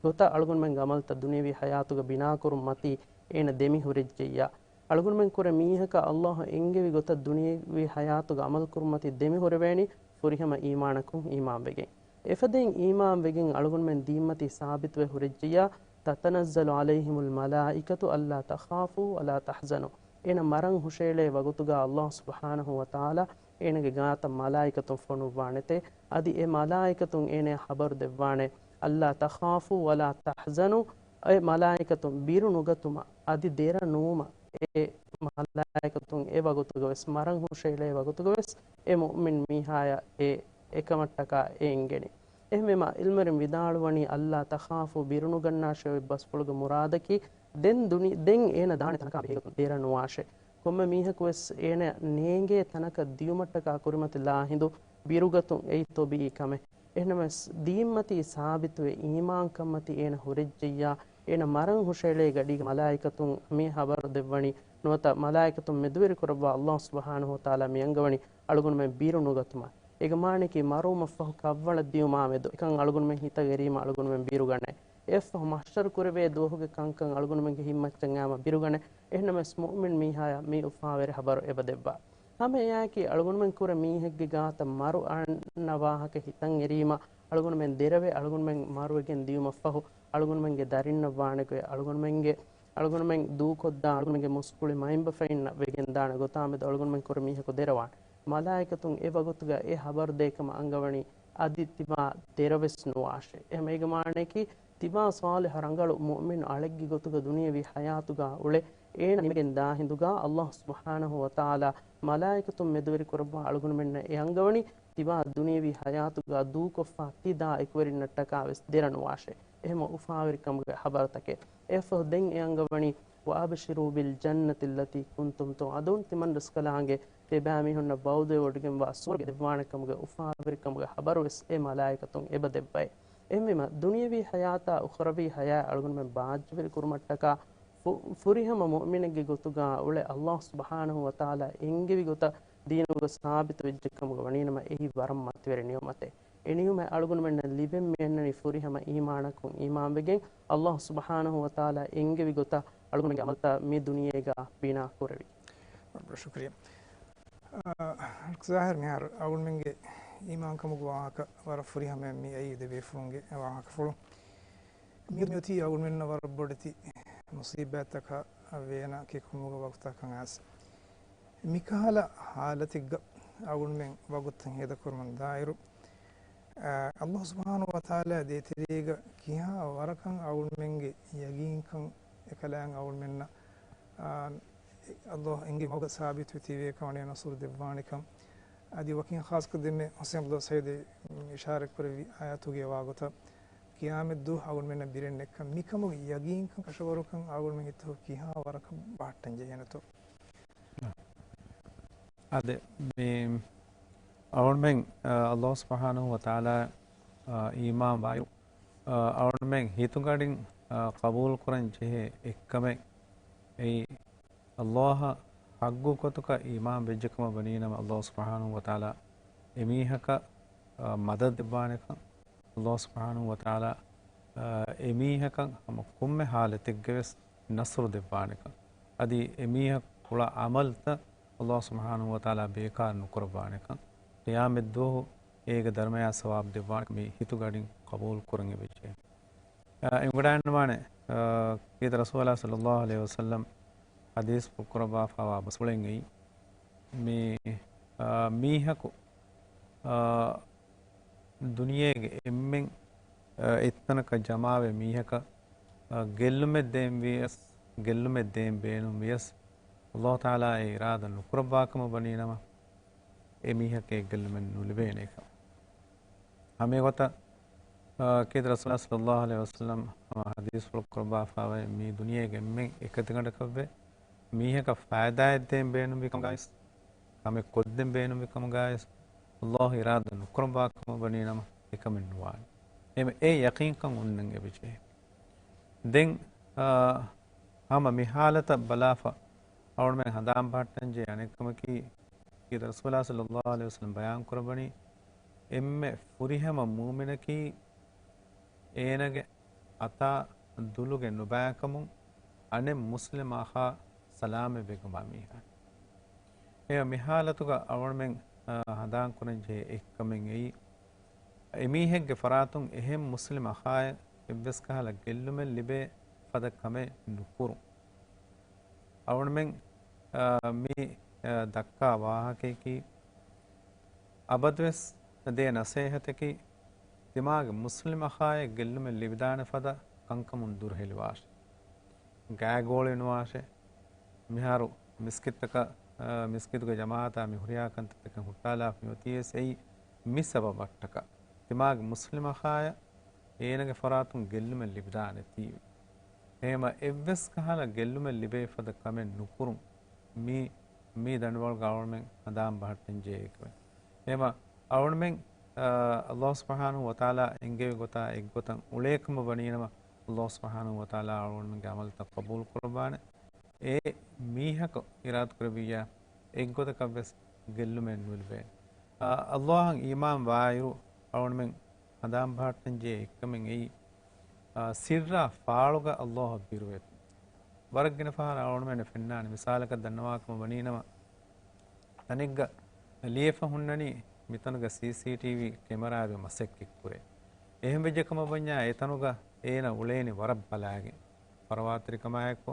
ގޮތަށް އަޅުގަނޑުމެންގެ ޢަމަލުތައް ދުނިޔަވީ ޙަޔާތުގަ ބިނާކުރުން މަތީ އޭނަ ދެމި ހުރެއްޖެއްޔާ. އަޅުގަނޑުމެން ކުރެ މީހަކަށް އައްލާހު އެންގެވި ގޮތަށް ދުނިޔަވީ ޙަޔާތުގަ ޢަމަލުކުރުން މަތީ ދެމި ހުރެވޭނީ ފުރިހަމަ އީމާނަކުން އީމާންވެގެން. އެފަދައިން އީމާންވެގެން އަޅުގަނޑުމެން ދީންމަތީ ސާބިތުވެ ހުރެއްޖެއްޔާ، تتنزل عليهم الملائكة ألا تخافوا ولا تحزنوا. އޭނަ މަރަން ހުށައެޅޭ ވަގުތުގަ އައްލާހު ސުބްޙާނަހު ވަތަޢާލާ އޭނަގެ ގާތަށް މަލާއިކަތުން ފޮނުއްވާނެތޭ. އަދި އެ މަލާއިކަތުން އޭނަޔަށް ހަބަރު ދެއްވާނެ، ألا تخافوا ولا تحزنوا، އެ މަލާއިކަތުން ބިރު ނުގަތުމަށް، އަދި ދެރަ ނުވުމަށް. އެ މަލާއިކަތުން އެ ވަގުތުގަ ވެސް، މަރަން ހުށައެޅޭ ވަގުތުގަ ވެސް އެ މުއުމިން މީހާޔަށް އެ އެކަމަށްޓަކާ އެ އެނގެނީ. އެހެންވީމަ، ޢިލްމުވެރިން ވިދާޅުވަނީ، ألا تخافوا، ބިރުނުގަންނާށޭ އޮތް ބަސްފުޅުގެ މުރާދަކީ، ދެން ދުނި-، ދެން އޭނަ ދާނެ ތަނަކާ ބެހޭގޮތުން ދެރަ ނުވާށޭ. ކޮންމެ މީހަކު ވެސް އޭނަ ނޭނގޭ ތަނަކަށް ދިޔުމަށްޓަކާ ކުރިމަތިލާ ހިނދު ބިރުގަތުން އެއީ ޠަބީޢީ ކަމެއް. އެހެނަސް ދީންމަތީ ސާބިތުވެ އީމާންކަންމަތީ އޭނަ ހުރެއްޖެއްޔާ، އޭނަ މަރަން ހުށައެޅޭ ގަޑީގަ މަލާއިކަތުން މި ހަބަރު ދެއްވަނީ، ނުވަތަ މަލާއިކަތުން މެދުވެރިކުރައްވާ އައްލާހު ސުބްޙާނަހު ވަތަޢާލާ މި އަންގަވަނީ އަޅުގަނޑުމެން ބިރު ނުގަތުމަށް. އޭގެ މާނައަކީ މަރުވުމަށްފަހު ކަށްވަޅަށް ދިޔުމާމެދު އެކަން އަޅުގަނޑުމެން ހިތަށް އެރީމަ އަޅުގަނޑުމެން ބިރުގަނެ. އެއަށްފަހު މަޙްޝަރު ކުރެވޭ ދުވަހުގެ ކަންކަން އަޅުގަނޑުމެންގެ ހިތްމައްޗަށް އައިމަ ބިރުގަނެ. އެހެނަމަސް މުއުމިން މީހާޔަށް މި އުފާވެރި ހަބަރު އެބަ ދެއްވާ. ހަމަ އެއާއެކީ އަޅުގަނޑުމެން ކުރެ މީހެއްގެ ގާތަށް މަރު އަންނަ ވާހަކަ ހިތަށް އެރީމަ، އަޅުގަނޑުމެން ދެރަވެ އަޅުގަނޑުމެން މަރުވެގެން ދިޔުމަށްފަހު، އަޅުގަނޑުމެންގެ ދަރިންނަށް ވާނެ ގޮތް، އަޅުގަނޑުމެންގެ، އަޅުގަނޑުމެން ދޫކޮށްދާ އަޅުގަނޑުމެންގެ މުސްކުޅި މައިންބަފައިންނަށް ވެގެންދާނެ ގޮތާމެދު އަޅުގަނޑުމެން ކުރެ މީހަކު ދެރަވާނެ. މަލާއިކަތުން އެ ވަގުތުގަ އެ ހަބަރު ދޭކަމަށް އަންގަވަނީ އަދި ތިބާ ދެރަވެސް ނުވާށޭ. އެހެން އޭގެ މާނައަކީ، ތިބާ ޞާލިޙު ރަނގަޅު މުއުމިނު އަޅެއްގެ ގޮތުގަ ދުނިޔަވީ ޙަޔާތުގަ އުޅެ، އޭނަ ނިމިގެން ދާ ހިނދުގަ އައްލާހު ސުބްޙާނަހު ވަތަޢާލާ މަލާއިކަތުން މެދުވެރި ކުރައްވާ އަޅުގަނޑުމެންނަށް އެ އަންގަވަނީ، ތިބާ ދުނިޔަވީ ޙަޔާތުގަ ދޫކޮށްފަ ތި ދާ އެކުވެރިންނަށްޓަކާ ވެސް ދެރަ ނުވާށޭ. އެހެން އުފާވެރިކަމުގެ ހަބަރުތަކެއް. އެއަށްފަހު ދެން އެ އަންގަވަނީ، وأبشروا بالجنة التي كنتم توعدون، ތިމަން ރަސްކަލާނގެ ދެބައިމީހުންނަށް ވަޢުދުވެވޮޑިގެންވާ ސުވަރުގެ ދެއްވާނެ ކަމުގެ އުފާވެރިކަމުގެ ހަބަރު ވެސް އެ މަލާއިކަތުން އެބަ ދެއްވައޭ. އެހެންވީމަ، ދުނިޔަވީ ޙަޔާތާ އުޚްރަވީ ޙަޔާތް އަޅުގަނޑުމެން ބާއްޖަވެރި ކުރުމަށްޓަކާ ފު-، ފުރިހަމަ މުއުމިނެއްގެ ގޮތުގަ އުޅެ ﷲ ސުބްޙާނަހޫ ވަތަޢާލާ އެންގެވި ގޮތަށް ދީނުގަ ސާބިތު ވެއްޖެ ކަމުގަ ވަނީނަމަ، އެއީ ވަރަށް މަތިވެރި ނިޢުމަތެއް. އެ ނިޢުމަތް އަޅުގަނޑުމެންނަށް ލިބެން މިއަންނަނީ ފުރިހަމަ އީމާނަކުން އީމާންވެގެން، ﷲ ސުބްޙާނަހޫ ވަތަޢާލާ އެންގެވި ގޮތަށް އަޅުގަނޑުމެންގެ ޢަމަލުތައް މި ދުނިޔޭގަ ބިނާ ކުރެވި. ވަރަށް ބޮޑަށް ޝުކުރިއްޔާ. އާ، ޒާހިރު މިހާރު އަޅުގަނޑުމެންގެ އީމާންކަމުގެ ވާހަކަ ވަރަށް ފުރިހަމައެއް މި އެއީ ދެބޭފުޅުންގެ ވާހަކަފުޅު. މިއޮތީ އަޅުގަނޑުމެންނަށް ވަރަށް ބޮޑެތި މުޞީބާތްތަކާ ވޭނާ ކިކުމުގެ ވަގުތާ ކަން އައިސް. މިކަހަލަ ހާލަތެއްގަ އަޅުގަނޑުމެން ވަގުތުތައް ހޭދަކުރަމުން ދާއިރު، އާ، ﷲ ސުބްޙާނަހޫ ވަތަޢާލާ ދޭތެރޭގަ ކިހާ ވަރަކަށް އަޅުގަނޑުމެންގެ ޔަގީންކަން އެކަލާނގެ އަޅުގަނޑުމެންނަށް، އާ، ﷲ އެންގެވި ގޮތަށް ސާބިތުވެ ތިބޭ ކަމަށް ނަޞްރު ދެއްވާނެކަން. އަދި ވަކިން ޚާއްޞަކޮށް ދެންމެ ޙުސައިން ޢަބްދުﷲ ސަޢީދު އިޝާރާތް ކުރެއްވި އާޔަތުގެ ވާގޮތަށް ޤިޔާމަތްދުވަހު އަޅުގަނޑުމެންނަށް ބިރެއް ނެތްކަން، މިކަމުގެ ޔަގީންކަން ކަށަވަރުކަން އަޅުގަނޑުމެން ހިތަށް ކިހާ ވަރަކަށް ބަހައްޓަން ޖެހޭނެތޯ؟ އާދެ، މި އަޅުގަނޑުމެން، އާ، ﷲ ސުބްޙާނަހޫ ވަތަޢާލާ، އާ، އީމާން ވާއިރު، އާ، އަޅުގަނޑުމެން ހިތުގަޑިން، އާ، ޤަބޫލު ކުރަން ޖެހޭ އެއްކަމެއް އެއީ، ﷲ އަށް ޙައްޤު ގޮތުގަ އީމާން ވެއްޖެ ކަމަށް ވަނީނަމަ، ﷲ ސުބްޙާނަހޫ ވަތަޢާލާ އެމީހަކަށް، އާ، މަދަދު ދެއްވާނެކަން، ﷲ ސުބްޙާނަހޫ ވަތަޢާލާ، އާ، އެމީހަކަށް ހަމަ ކޮންމެ ޙާލަތެއްގަވެސް ނަޞްރު ދެއްވާނެކަން، އަދި އެމީހަކު ކުޅަ ޢަމަލުތައް ﷲ ސުބްޙާނަހޫ ވަތަޢާލާ ބޭކާރު ނުކުރައްވާނެކަން، ޤިޔާމަތްދުވަހު އޭގެ ދަރުމަޔާ ސަވާބު ދެއްވާނެކަން މި ހިތުގަޑިން ޤަބޫލު ކުރަން އެބަޖެހޭ. އާ، އެނގިވަޑައިގަންނަވާނެ، އާ، ކީރިތި ރަސޫލާ ޞައްލައްލާހު ޢަލައިހި ވަސައްލަމް ޙަދީޘްފުޅު ކުރައްވާފައިވާ ބަސްފުޅެއް އެއީ، މި، އާ، މީހަކު، އާ، ދުނިޔޭގެ އެންމެން، އާ، އެއްތަނަކަށް ޖަމާވެ މީހަކަށް، އާ، ގެއްލުމެއް ދޭން ވިޔަސް، ގެއްލުމެއް ދޭން ބޭނުން ވިޔަސް، ﷲ ތަޢާލާ އެ އިރާދަ ނުކުރައްވާ ކަމަށް ވަނީނަމަ، އެ މީހަކަށް އެ ގެއްލުމެއް ނުލިބޭނެ ކަމަށް. ހަމައެގޮތަށް، އާ، ކީރިތި ރަސޫލާ ޞައްލައްލާހު ޢަލައިހި ވަސައްލަމް ހަމަ ޙަދީޘްފުޅު ކުރައްވާފައިވޭ، މި ދުނިޔޭގެ އެންމެން އެކަތިގަނޑަކަށްވެ، މީހަކަށް ފައިދާއެއް ދޭން ބޭނުންވި ކަމުގައިވެސް، ކަމެއް ކޮށްދޭން ބޭނުންވި ކަމުގައިވެސް، ﷲ އިރާދަ ނުކުރައްވާ ކަމަށް ވަނީނަމަ، އެކަމެއް ނުވާނެ. އެހެންވެ، އެ ޔަޤީންކަން އޮންނަން އެބަޖެހޭ. ދެން، އާ، ހަމަ މި ޙާލަތަށް ބަލާފަ، އަޅުގަނޑުމެން ހަނދާން ބަހައްޓަން ޖެހޭ އަނެއްކަމަކީ، ކީރިތި ރަސޫލާ ޞައްލައްލާހު ޢަލައިހި ވަސައްލަމް ބަޔާން ކުރައްވަނީ، އެންމެ ފުރިހަމަ މުއުމިނަކީ، އޭނަގެ އަތާ ދުލުގެ ނުބައިކަމުން އަނެއް މުސްލިމް އަޚާ ސަލާމަތް ވެގަންވާ މީހާ. އެ މި ޙާލަތުގަ އަޅުގަނޑުމެން، އާ، ހަނދާން ކުރަން ޖެހޭ އެއްކަމެއް އެއީ، އެމީހެއްގެ ފަރާތުން އެހެން މުސްލިމް އަޚާއެއް އެއްވެސް ކަހަލަ ގެއްލުމެއް ލިބޭ ފަދަ ކަމެއް ނުކުރުން. އަޅުގަނޑުމެން، އާ، މި، އާ، ދައްކާ ވާހަކަޔަކީ، އަބަދުވެސް ދޭ ނަސޭހަތަކީ، ތިމާގެ މުސްލިމް އަޚާއެއް ގެއްލުމެއް ލިބިދާނެ ފަދަ ކަންކަމުން ދުރުހެލިވާށެ. ގާތްގޯޅި ނުވާށެ. މިހާރު މިސްކިތްތަކަށް، އާ، މިސްކިތުގެ ޖަމާޢަތާ މި ހުރިހާ ކަންތައްތަކަށް ހުއްޓާލާފަ މިއޮތީވެސް އެއީ މި ސަބަބަށްޓަކާ. ތިމާގެ މުސްލިމް އަޚާއަށް އޭނަގެ ފަރާތުން ގެއްލުމެއް ލިބިދާނެތީވެ. އެހެމަ އެއްވެސް ކަހަލަ ގެއްލުމެއް ލިބޭ ފަދަ ކަމެއް ނުކުރުން މި، މި ދަނޑުވަޅުގަ އަޅުގަނޑުމެން ހަނދާން ބަހައްޓަން ޖެހޭ އެކަމެއް. އެހެމަ އަޅުގަނޑުމެން، އާ، ﷲ ސުބްޙާނަހޫ ވަތަޢާލާ އެންގެވި ގޮތާ އެއްގޮތަށް އުޅޭކަމަށް ވަނީނަމަ، ﷲ ސުބްޙާނަހޫ ވަތަޢާލާ އަޅުގަނޑުމެންގެ ޢަމަލުތައް ޤަބޫލު ކުރައްވާނެ. އެ މީހަކު އިރާދަކުރެއްވިއްޔާ އެއްގޮތަކަށްވެސް ގެއްލުމެއް ނުލިބޭނެ. އާ، ﷲ އަށް އީމާން ވާއިރު އަޅުގަނޑުމެން ހަނދާން ބަހައްޓަން ޖެހޭ އެއްކަމެއް އެއީ، އާ، ސިއްރާ ފާޅުގަ ﷲ އަށް ބިރުވެތި. ވަރަށް ގިނަ ފަހަރަށް އަޅުގަނޑުމެން ފެންނާނެ. މިސާލަކަށް ދަންނަވާކަމަށް ވަނީނަމަ، ތަނެއްގަ ލިޔެފަ ހުންނަނީ މިތަނުގަ ސީސީޓީވީ ކެމެރާއެއް މަސައްކަތްކުރޭ. އެހެން ވެއްޖެ ކަމަށް ވަންޏާ އެތަނުގަ އޭނަ އުޅޭނީ ވަރަށް ބަލާގެން. ފަރުވާތެރިކަމާއެކު،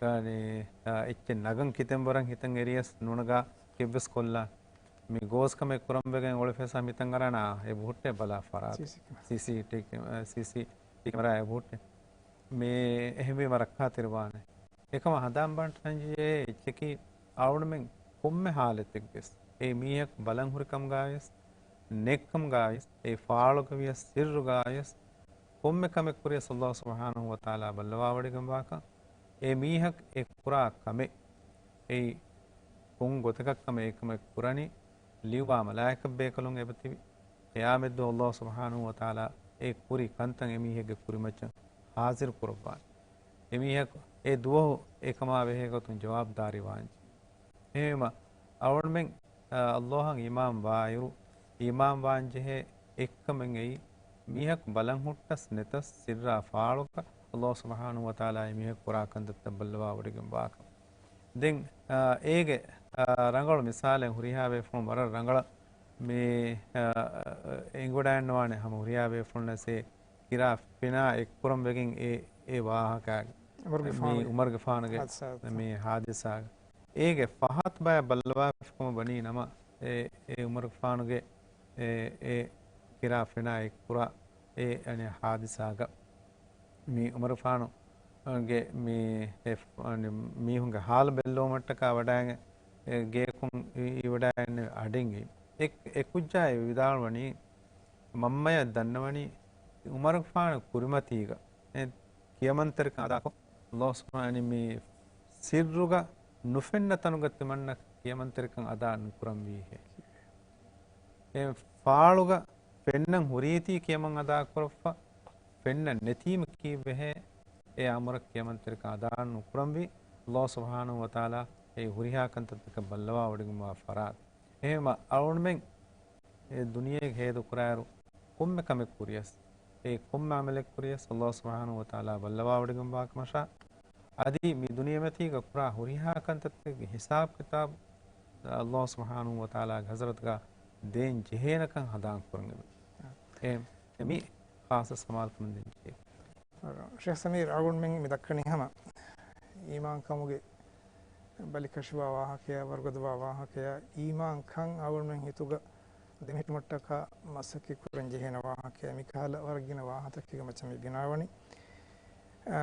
އަނެ، އާ، އެއްޗެއް ނަގަން ކިތަން ވަރަށް ހިތަށް އެރިޔަސް ނުނަގާ ކެއްވެސް ކޮށްލާ. މި ގޯސް ކަމެއް ކުރަން ވެގެން އުޅެފައިސާ މިތަން އަރާނާ އެބަހުއްޓޭ ބަލާ ފަރާތެއް. ސީސީ ކެމެރާ. ސީސީޓީ ކެ-، ސީސީޓީ ކެމެރާ އެބަހުއްޓޭ. މި އެހެންވީމަ ރައްކާތެރިވާނެ. އެކަމަށް ހަނދާން ބަހައްޓަންޖެހޭ އެއްޗަކީ، އަޅުގަނޑުމެން ކޮންމެ ހާލަތެއްވެސް އެ މީހަކު ބަލަން ހުރިކަމުގައިވިޔަސް، ނެތްކަމުގައިވިޔަސް، އެ ފާޅުގަވިޔަސް، ސިއްރުގައިވިޔަސް، ކޮންމެ ކަމެއް ކުރިޔަސް ﷲ ސުބްޙާނަހޫ ވަތަޢާލާ ބައްލަވާވަޑައިގަންވާކަން، އެ މީހަކު އެ ކުރާ ކަމެއް، އެއީ ކޮން ގޮތަކަށް ކަމެއް އެ ކަމެއް ކުރަނީ، ލިޔުވާ މަލާއިކަ ބޭކަލުން އެބަތިބި. ޤިޔާމަތްދުވަހު ﷲ ސުބްޙާނަހޫ ވަތަޢާލާ އެ ކުރި ކަންތައް އެމީހެއްގެ ކުރިމައްޗަށް ހާޒިރު ކުރައްވާނެ. އެމީހަކު އެ ދުވަހު އެކަމާ ބެހޭ ގޮތުން ޖަވާބުދާރީ ވާންޖެހޭ. އެހެންވީމަ، އަޅުގަނޑުމެން، އަ، އައްލާހަށް އީމާން ވާއިރު، އީމާން ވާންޖެހޭ އެއްކަމެއް އެއީ، މީހަކު ބަލަން ހުއްޓަސް ނެތަސް ސިއްރާ ފާޅުކަ، އައްލާހު ސުބްޙާނަހު ވަތަޢާލާ އެމީހަކު ކުރާ ކަންތައްތައް ބައްލަވާވޮޑިގެން ވާކަމަށް. ދެން، އާ، އޭގެ، އާ، ރަނގަޅު މިސާލެއް ހުރިހާ ބޭފުޅުން ވަރަށް ރަނގަޅަށް މި، އާ، އެނގިވަޑައިގަންނަވާނެ ހަމަ ހުރިހާ ބޭފުޅުންނަށް އެ ކިރާ ފެނާ އެއްކުރަން ވެގެން އެ، އެ ވާހަކަ އުމަރުގެފާނުގެ މި އުމަރުގެފާނުގެ ހާދިސާ މި ހާދިސާގެ އޭގެ ފަހަތު ބަޔަށް ބައްލަވާފަ ކަމަށް ވަނީ ނަމަ، އެ، އެ އުމަރުގެފާނުގެ އެ، އެ ކިރާ ފެނާ އެއްކުރާ އެ އަނެއް ހާދިސާގަ މި އުމަރުގެފާނުގެ މި އެ، މީހުންގެ ހާލު ބެއްލެވުމަށްޓަކާ ވަޑައިގެން އެ ގެޔަކުން އި-، އިވަޑައިގެން އަޑެއް އެ އެ ކުއްޖާ އެ ވިދާޅުވަނީ، މަންމަޔަށް ދަންނަވަނީ އުމަރުގެފާނު ކުރިމަތީގަ އެ ކިޔަމަންތެރިކަން އަދާކޮށް، އައްލާހު ސުބްޙާނަހު މި ސިއްރުގަ ނުފެންނަ ތަނުގަ ތިމަންނަ ކިޔަމަންތެރިކަން އަދާ ނުކުރަންވީހޭ. އެ ފާޅުގަ ފެންނަން ހުރީތީ ކިޔަމަން އަދާކުރައްފަ، ފެންނަން ނެތީމަ ކީއްވެހޭ؟ އެ އަމުރަށް ކިޔަމަންތެރިކަން އަދާ ނުކުރަންވީ، އައްލާހު ސުބްޙާނަހު ވަތަޢާލާ އެ ހުރިހާ ކަންތައްތަކަށް ބައްލަވާވޮޑިގެންވާ ފަރާތް. އެހެންވީމަ އަޅުގަނޑުމެން އެ ދުނިޔޭގެ ހޭދަ ކުރާއިރު ކޮންމެ ކަމެއް ކުރިޔަސް، އެ ކޮންމެ އަމަލެއް ކުރިޔަސް އައްލާހު ސުބްޙާނަހު ވަތަޢާލާ ބައްލަވާވޮޑިގެންވާކަމަށާ، އަދި މި ދުނިޔެމަތީގަ ކުރާ ހުރިހާ ކަންތައްތަކުގެ ހިސާބު ކިތާބު އައްލާހު ސުބްޙާނަހު ވަތަޢާލާގެ ޙަޟްރަތުގަ ދޭން ޖެހޭނެކަން ހަނދާން ކުރަން އެބަ. އެ، މި ޚާއްޞަ ސަމާލުކަމެއް ދޭން ޖެހޭ. ޝޭޚް ސަމީރް، އަޅުގަނޑުމެން މި ދައްކަނީ ހަމަ އީމާންކަމުގެ ބަލިކަށިވާ ވާހަކަޔާ، ވަރުގަދަވާ ވާހަކަޔާ، އީމާންކަން އަޅުގަނޑުމެން ހިތުގަ ދެމެހެއްޓުމަށްޓަކާ މަސައްކަތް ކުރަން ޖެހޭނެ ވާހަކަޔާ، މިކަހަލަ ވަރަށް ގިނަ ވާހަކަތަކެއްގެ މައްޗަށް މި ބިނާވަނީ. އާ،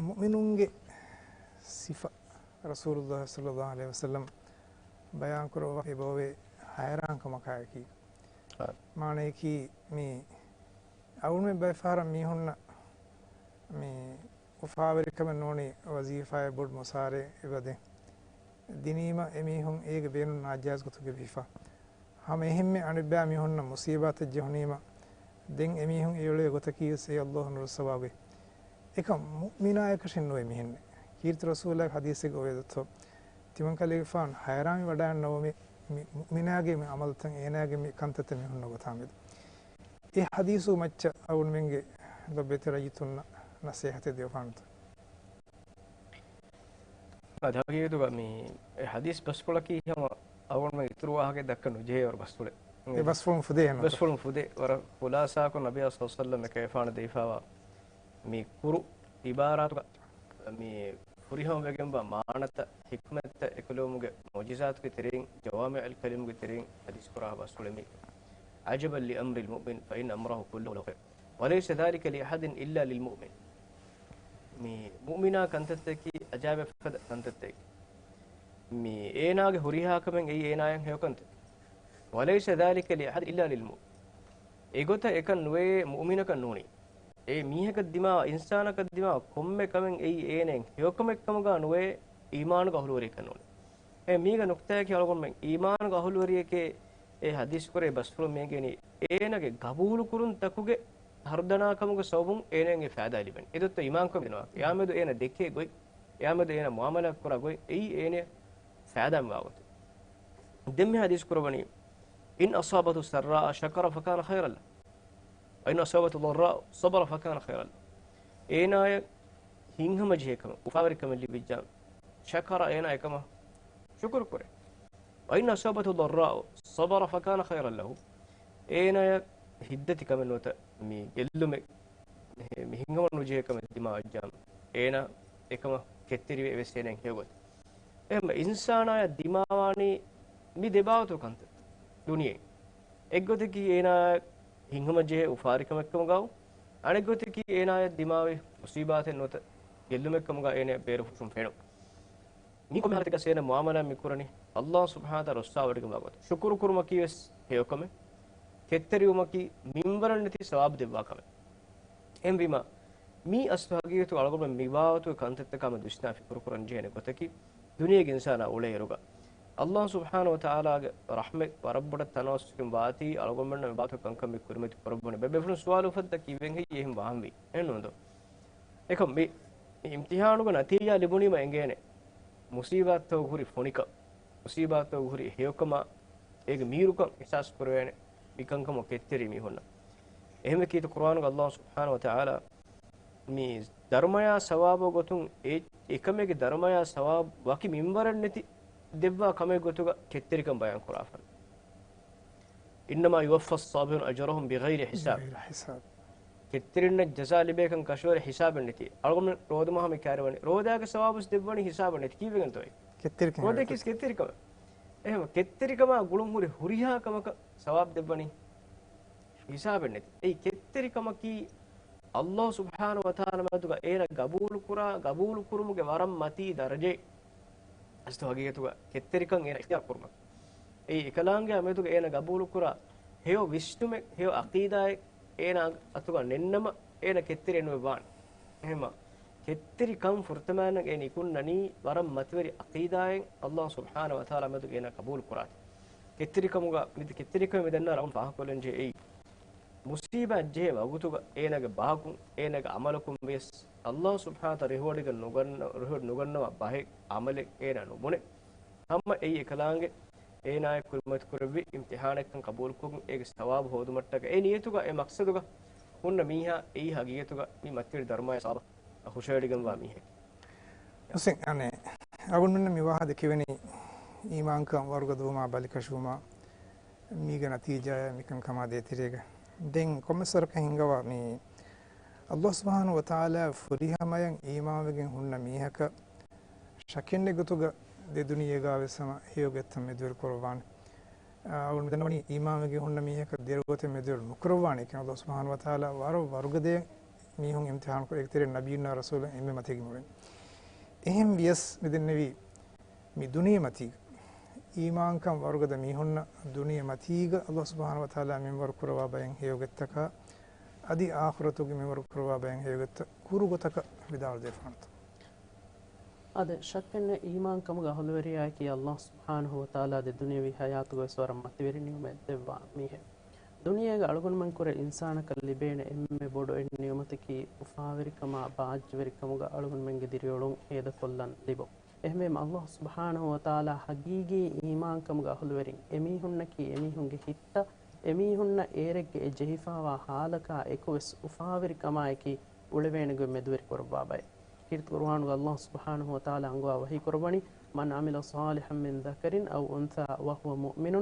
މުއުމިނުންގެ ސިފަ ރަސޫލުﷲ ޞައްލަﷲ ޢަލައިހި ވަސައްލަމް ބަޔާންކުރައްވާފަ އެބައޮވޭ ޙައިރާންކަމަކާއެކީ. އާ. މާނަޔަކީ މި އަޅުގަނޑުމެން ބައެއް ފަހަރަށް މީހުންނަށް މި އުފާވެރިކަމެއް ނޫނީ ވަޒީފާއެއް ބޮޑު މުސާރައެއް އެބަދޭ. ދިނީމަ އެމީހުން އޭގެ ބޭނުން ނާޖާއިޒް ގޮތުގަ ވީފަ. ހަމަ އެހެންމެ އަނެއްބައި މީހުންނަށް މުސީބާތެއް ޖެހުނީމަ، ދެން އެމީހުން އެއުޅޭ ގޮތަކީވެސް އެ އައްލާހު ނުރައްސަވާ ގޮތް. އެކަން މުއުމިނާޔަކަށެއް ނުވޭ މިހެންނެއް. ކީރިތި ރަސޫލާގެ ޙަދީޘެއްގަ އޮވޭ ދޯ؟ ތިމަން ކަލޭގެފާނު ހައިރާންވި ވަޑައިގަންނަވަ މި، މި މުއުމިނާގެ މި ޢަމަލުތައް، އޭނާގެ މި ކަންތައްތައް މި ހުންނަ ގޮތާ މެދު. އެ ޙަދީޘު މައްޗަށް އަޅުގަނޑުމެންގެ ލޮބުވެތި ރައްޔިތުންނަށް ނަޞޭޙަތެއް ދެއްވާނެތަ؟ އަދި ހަގީގަތުގަ މި އެ ޙަދީޘް ބަސްފުޅަކީ ހަމަ އަޅުގަނޑުމެން އިތުރު ވާހަކައެއް ދައްކަން ނުޖެހޭ ވަރު ބަސްފުޅެއް. އެ ބަސްފުޅުން ފުދޭ ނުތަ؟ ބަސްފުޅުން ފުދޭ. ވަރަށް ޚުލާޞާކޮށް ނަބިއްޔާ ޞައްލަﷲ ޢަލައިހި ވަސައްލަމް އެކަލޭގެފާނު ދެވިފައިވާ މި ކުރު ޢިބާރާތުގަ މި ފުރިހަމަވެގެންވާ މާނަތައް، ޙިކްމަތްތައް އެކުލެވުމުގެ މުޢުޖިޒާތުގެ ތެރެއިން، ޖަވާމިޢުލް ކަލިމުގެ ތެރެއިން ޙަދީޘް ކުރާ ބަސްފުޅެއް މީ. عجبا لأمر المؤمن فإن أمره كله له خير وليس ذلك لأحد إلا للمؤمن. މި މުއުމިނާ ކަންތައްތަކީ އަޖާއިބެއްފަދަ ކަންތައްތަކެއް. މި އޭނާގެ ހުރިހާ ކަމެއް އެއީ އޭނާޔަށް ހެޔޮ ކަންތައް. وليس ذلك لأحد إلا للمؤمن. އެގޮތަށް އެކަން ނުވޭ މުއުމިނަކަށް ނޫނީ. އެ މީހަކަށް ދިމާވާ، އިންސާނަކަށް ދިމާވާ ކޮންމެ ކަމެއް އެއީ އޭނައަށް ހެޔޮކަމެއް ކަމުގަ ނުވޭ އީމާނުގެ އަހުލުވެރިޔަކަށް ނޫނީ. އެ މީގެ ނުކްތާއަކީ އަޅުގަނޑުމެން އީމާނުގެ އަހުލުވެރިޔެކޭ އެ ޙަދީޘް ކުރެއްވި ބަސްފުޅުން މި އެނގެނީ އޭނާގެ ގަބޫލުކުރުންތަކުގެ ހަރުދަނާކަމުގެ ސަބަބުން އޭނައަށް އެ ފައިދާ ލިބެނީ. އެ ދޮއްތޯ އީމާންކަން މިދެންނެވި. އެއާމެދު އޭނަ ދެކޭ ގޮތް، އެއާމެދު އޭނަ މުޢާމަލާތް ކުރާ ގޮތް، އެއީ އޭނައަށް ފައިދާ މިވާ ގޮތެއް. ދެން މި ޙަދީޘް ކުރައްވަނީ، إن أصابته سراء شكر فكان خيرا له وإن أصابته ضراء صبر فكان خيرا له. އޭނާޔަށް ހިތްހަމަޖެހޭ ކަމެއް، އުފާވެރިކަމެއް ލިބިއްޖާ، شكر، އޭނާ އެކަމަށް ޝުކުރު ކުރޭ. وإن أصابته ضراء صبر فكان خيرا له. އޭނާޔަށް ހިތްދަތި ކަމެއް ނުވަތަ މި ގެއްލުމެއް، މި ހިތްހަމަނުޖެހޭ ކަމެއް ދިމާވެއްޖާ، އޭނާ އެކަމަށް ކެތްތެރިވޭ، އެވެސް އޭނައަށް ހެޔޮ ގޮތެއް. އެހެންވެ، އިންސާނާޔަށް ދިމާވާނީ މި ދެބާވަތު ކަންތައް ދުނިޔެ. އެއްގޮތަކީ އޭނާ ހިތްހަމަޖެހޭ އުފާވެރިކަމެއްކަމުގައު، އަނެއްގޮތަކީ އޭނާޔަށް ދިމާވި މުސީބާތެއް ނުވަތަ ގެއްލުމެއްކަމުގަ އޭނަޔަށް ބޭރުފުށުން ފެނުން. މި ކޮންމެ ހާލަތެއްގަސް އޭނަ މުޢާމަލާތް މި ކުރަނީ އައްލާހު ސުބްޙާނަހު ވަތަޢާލާ ރުއްސާވޮޑިގެންވާ ގޮތަށް. ޝުކުރު ކުރުމަކީ ވެސް ހެޔޮކަމެއް. ކެތްތެރިވުމަކީ މިންވަރަށް ނެތި ސަވާބު ދެއްވާ ކަމެއް. އެހެންވީމަ، މީ އަސްލު ހަގީގަތު އަޅުގަނޑުމެން މި ބާވަތުގެ ކަންތައްތަކާމެދު ވިސްނާ ފިކުރު ކުރަން ޖެހޭނެ ގޮތަކީ، ދުނިޔޭގެ އިންސާނާ އުޅޭއިރުގަ، ﷲ ސުބްޙާނަހޫ ވަތަޢާލާގެ ރަޙްމަތް ވަރަށް ބޮޑަށް ތަނަވަސްވެގެން ވާތީ، އަޅުގަނޑުމެންނަށް މި ބާތު ކަންކަން މި ކުރިމަތި ކުރައްވަނީ. ބެ-، ބޭފުޅުން ސުވާލު އުފައްދާ ކީއްވެގެން ހެއްޔޭ އެހެން ވާންވީ؟ އެހެން ނޫންދޯ؟ އެކަމް މި އިމްތިޙާނުގެ ނަތީޖާ ލިބުނީމަ އެނގޭނެ، މުޞީބާތަކުގެ ހުރި ފޮނިކަން، މުޞީބާތަކުގެ ހުރި ހެޔޮކަމާ، އޭގެ މީރުކަން އިޙްސާސް ކުރެވޭނެ. މި ކަންކަމަށް ކެތްތެރި މީހުންނަށް. އެހެންވެ ކީރިތި ޤުރުއާނުގަ ﷲ ސުބްޙާނަހޫ ވަތަޢާލާ މި ދަރުމަޔާ ސަވާބު ގޮތުން އެ-، އެކަމެއްގެ ދަރުމަޔާ ސަވާބު ވަކި މިންވަރެއް ނެތި ދެއްވާ ކަމެއް ގޮތުގަ ކެތްތެރިކަން ބަޔާން ކުރާފަ. إنما يوفى الصابرون أجرهم بغير حساب. ބިޣައިރި ޙިސާބް. ކެތްތެރިންނަށް ޖަޒާ ލިބޭކަން ކަށަވަރެއް ހިސާބެއް ނެތި. އަޅުގަނޑު ރޯދަ މަހަށް މި ކައިރިވަނީ. ރޯދާގެ ސަވާބުސް ދެއްވަނީ ހިސާބެއް ނެތި. ކީއްވެގެންތޯ އެ؟ ކެތްތެރިކަން. ރޯދައަކީސް ކެތްތެރިކަމެއް. އެހެން ކެތްތެރިކަމާ ގުޅުން ހުރި ހުރިހާ ކަމަކަށް ސަވާބު ދެއްވަނީ ހިސާބެއް ނެތި. އެއީ ކެތްތެރިކަމަކީ ﷲ ސުބްޙާނަހޫ ވަތަޢާލާ މަދުގަ އޭނަ ގަބޫލުކުރާ، ގަބޫލުކުރުމުގެ ވަރަށް މަތީ ދަރަޖައެއް. އަސްލު ހަގީގަތުގަ ކެތްތެރިކަން އޭނަ އިޚްތިޔާރު ކުރުމަކީ. އެއީ އެކަލާނގެ މެދުގަ އޭނަ ގަބޫލުކުރާ ހެޔޮ ވިސްނުމެއް، ހެޔޮ ޢަޤީދާއެއް އޭނާ އަތުގަ ނެތްނަމަ، އޭނަ ކެތްތެރިއެއް ނުވެ ވާނެ. އެހެންމަ ކެތްތެރިކަން ފުރަތަމައިން އޭނަ އިކުންނަނީ ވަރަށް މަތިވެރި ޢަޤީދާއެއް ﷲ ސުބްޙާނަހޫ ވަތަޢާލާ މެދުގަ އޭނާ ގަބޫލު ކުރާތީ. ކެތްތެރިކަމުގަ މި، ކެތްތެރިކަމެއް މި ދަންނަވަން ރަނގަޅު ފާހަގަކޮށްލަން ޖެހޭ އެއީ، މުޞީބާތް ޖެހޭ ވަގުތުގަ އޭނާގެ ބަހަކުން، އޭނާގެ ޢަމަލަކުން ވިޔަސް، ﷲ ސުބްޙާނަހޫ ވަތަޢާލާ ރިވޯޑް ނުގަންނަ-، ރިވޯޑް ނުގަންނަވާ ބަހެއް، ޢަމަލެއް އޭނާ ނުބުނެ. ހަމަ އެއީ އެކަލާނގެ އޭނާއަށް ކުރިމަތިކުރެއްވި އިމްތިޙާނެއްކަން ޤަބޫލުކޮށް، އޭގެ ސަވާބު ހޯދުމަށްޓަކައި އެ ނިޔަތުގަ، އެ މަޤްޞަދުގަ ހުންނަ މީހާ އެއީ ހަގީގަތުގަ މި މަތިވެރި ދަރުމަޔާ ސަވާބަށް ހުށަހެޅިގެންވާ މީހެކޭ. ހުސެން، އަނެއް، އަޅުގަނޑުމެންނަށް މި ވާހަކަ ދެކެވެނީ އީމާންކަން ވަރުގަދަވުމާ ބަލިކަށިވުމާ މީގެ ނަތީޖާއެއް މިކަންކަމާ ދޭތެރޭގަ. ދެން ކޮންމެސް ވަރަކަށް ހިންގަވާ މި ﷲ ސުބްޙާނަހޫ ވަތަޢާލާ ފުރިހަމަޔަށް އީމާންވެގެން ހުންނަ މީހަކަށް ޝައްކެއްނެތް ގޮތުގަ ދެ ދުނިޔޭގަ ވެސް ހަމަ ހެޔޮ ގޮތްތައް މެދުވެރި ކުރައްވާނެ. އަޅުގަނޑު ދަންނަވަނީ އީމާންވެގެން ހުންނަ މީހަކަށް ދެރަ ގޮތެއް މެދުވެރި ނުކުރައްވާނެ ކިޔަން ﷲ ސުބްޙާނަހޫ ވަތަޢާލާ ވަރަށް ވަރުގަދަ މީހުން އިމްތިޙާނު ކުރޭ. އޭގެތެރެއިން ނަބިއްޔުންނާ ރަސޫލުން އެންމެ މަތީގެ މުޅިން. އެހެން ވިޔަސް މި ދެންނެވީ މި ދުނިޔެ މަތީގަ އީމާންކަން ވަރުގަދަ މީހުންނަށް ދުނިޔެ މަތީގަ ﷲ ސުބްޙާނަހޫ ވަތަޢާލާ މިންވަރު ކުރައްވާ ބައެއް ހެޔޮ ގޮތްތަކާ އަދި އާޚިރަތުގެ މިންވަރު ކުރައްވާ ބައެއް ހެޔޮ ގޮތްތައް ކުރު ގޮތަކަށް ވިދާޅު ދެފާނެތޯ؟ އާދެ، ޝައްކެއްނެތް އީމާންކަމުގެ އަހުލުވެރިޔާއަކީ ﷲ ސުބްޙާނަހޫ ވަތަޢާލާ ދެ ދުނިޔަވީ ޙަޔާތުގަވެސް ވަރަށް މަތިވެރި ނިޢުމަތް ދެއްވާ މީހެއް. ދުނިޔޭގަ އަޅުގަނޑުމެން ކުރެ އިންސާނަކަށް ލިބޭނެ އެންމެ ބޮޑު އެއް ނިޢުމަތަކީ އުފާވެރިކަމާ ބާއްޖަވެރިކަމުގަ އަޅުގަނޑުމެންގެ ދިރިއުޅުން ހޭދަކޮށްލަން ލިބުން. އެހެންވީމަ ﷲ ސުބްޙާނަހޫ ވަތަޢާލާ ހަގީގީ އީމާންކަމުގެ އަހުލުވެރިން، އެމީހުންނަކީ އެމީހުންގެ ހިތްތައް، އެމީހުންނަށް އޭރެއްގެ އެ ޖެހިފާވާ ޙާލަކާ އެކުވެސް އުފާވެރިކަމާއެކީ އުޅެވޭނެ ގޮތް މެދުވެރި ކުރައްވާ ބައެއް. ކީރިތި ޤުރުއާނުގަ ﷲ ސުބްޙާނަހޫ ވަތަޢާލާ އަންގަވާ ވަޙީ ކުރައްވަނީ، من عمل صالحا من ذكر أو أنثى وهو مؤمن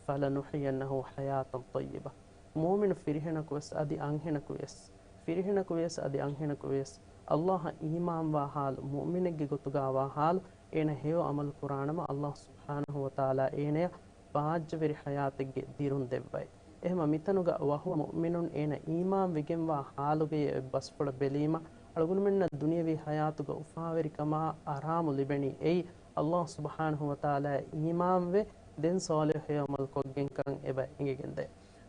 فلنحيينه حياة طيبة. މުއުމިނު ފިރިހެނަކުވެސް އަދި އަންހެނަކުވިޔަސް، ފިރިހެނަކުވިޔަސް އަދި އަންހެނަކުވިޔަސް، ﷲއަށް އީމާންވާ ޙާލު، މުއުމިނެއްގެ ގޮތުގަ ވާ ޙާލު، އޭނަ ހެޔޮ ޢަމަލު ކުރާނަމަ، ﷲ ސުބްޙާނަހޫ ވަތަޢާލާ އޭނަޔަށް ބާއްޖަވެރި ޙަޔާތެއްގެ ދިރުން ދެއްވައި. އެހެމަ މިތަނުގަ ވަހުވަ މުއުމިނުން އޭނަ އީމާން ވެގެންވާ ޙާލުގައި އެ ބަސްފުޅަށް ބެލީމަ، އަޅުގަނޑުމެންނަށް ދުނިޔަވީ ޙަޔާތުގަ އުފާވެރިކަމާ އަރާމު ލިބެނީ އެއީ، ﷲ ސުބްޙާނަހޫ ވަތަޢާލާ އީމާންވެ، ދެން ޞާލިޙު ހެޔޮ ޢަމަލު ކޮށްގެންކަން އެބަ އެނގިގެންދޭ.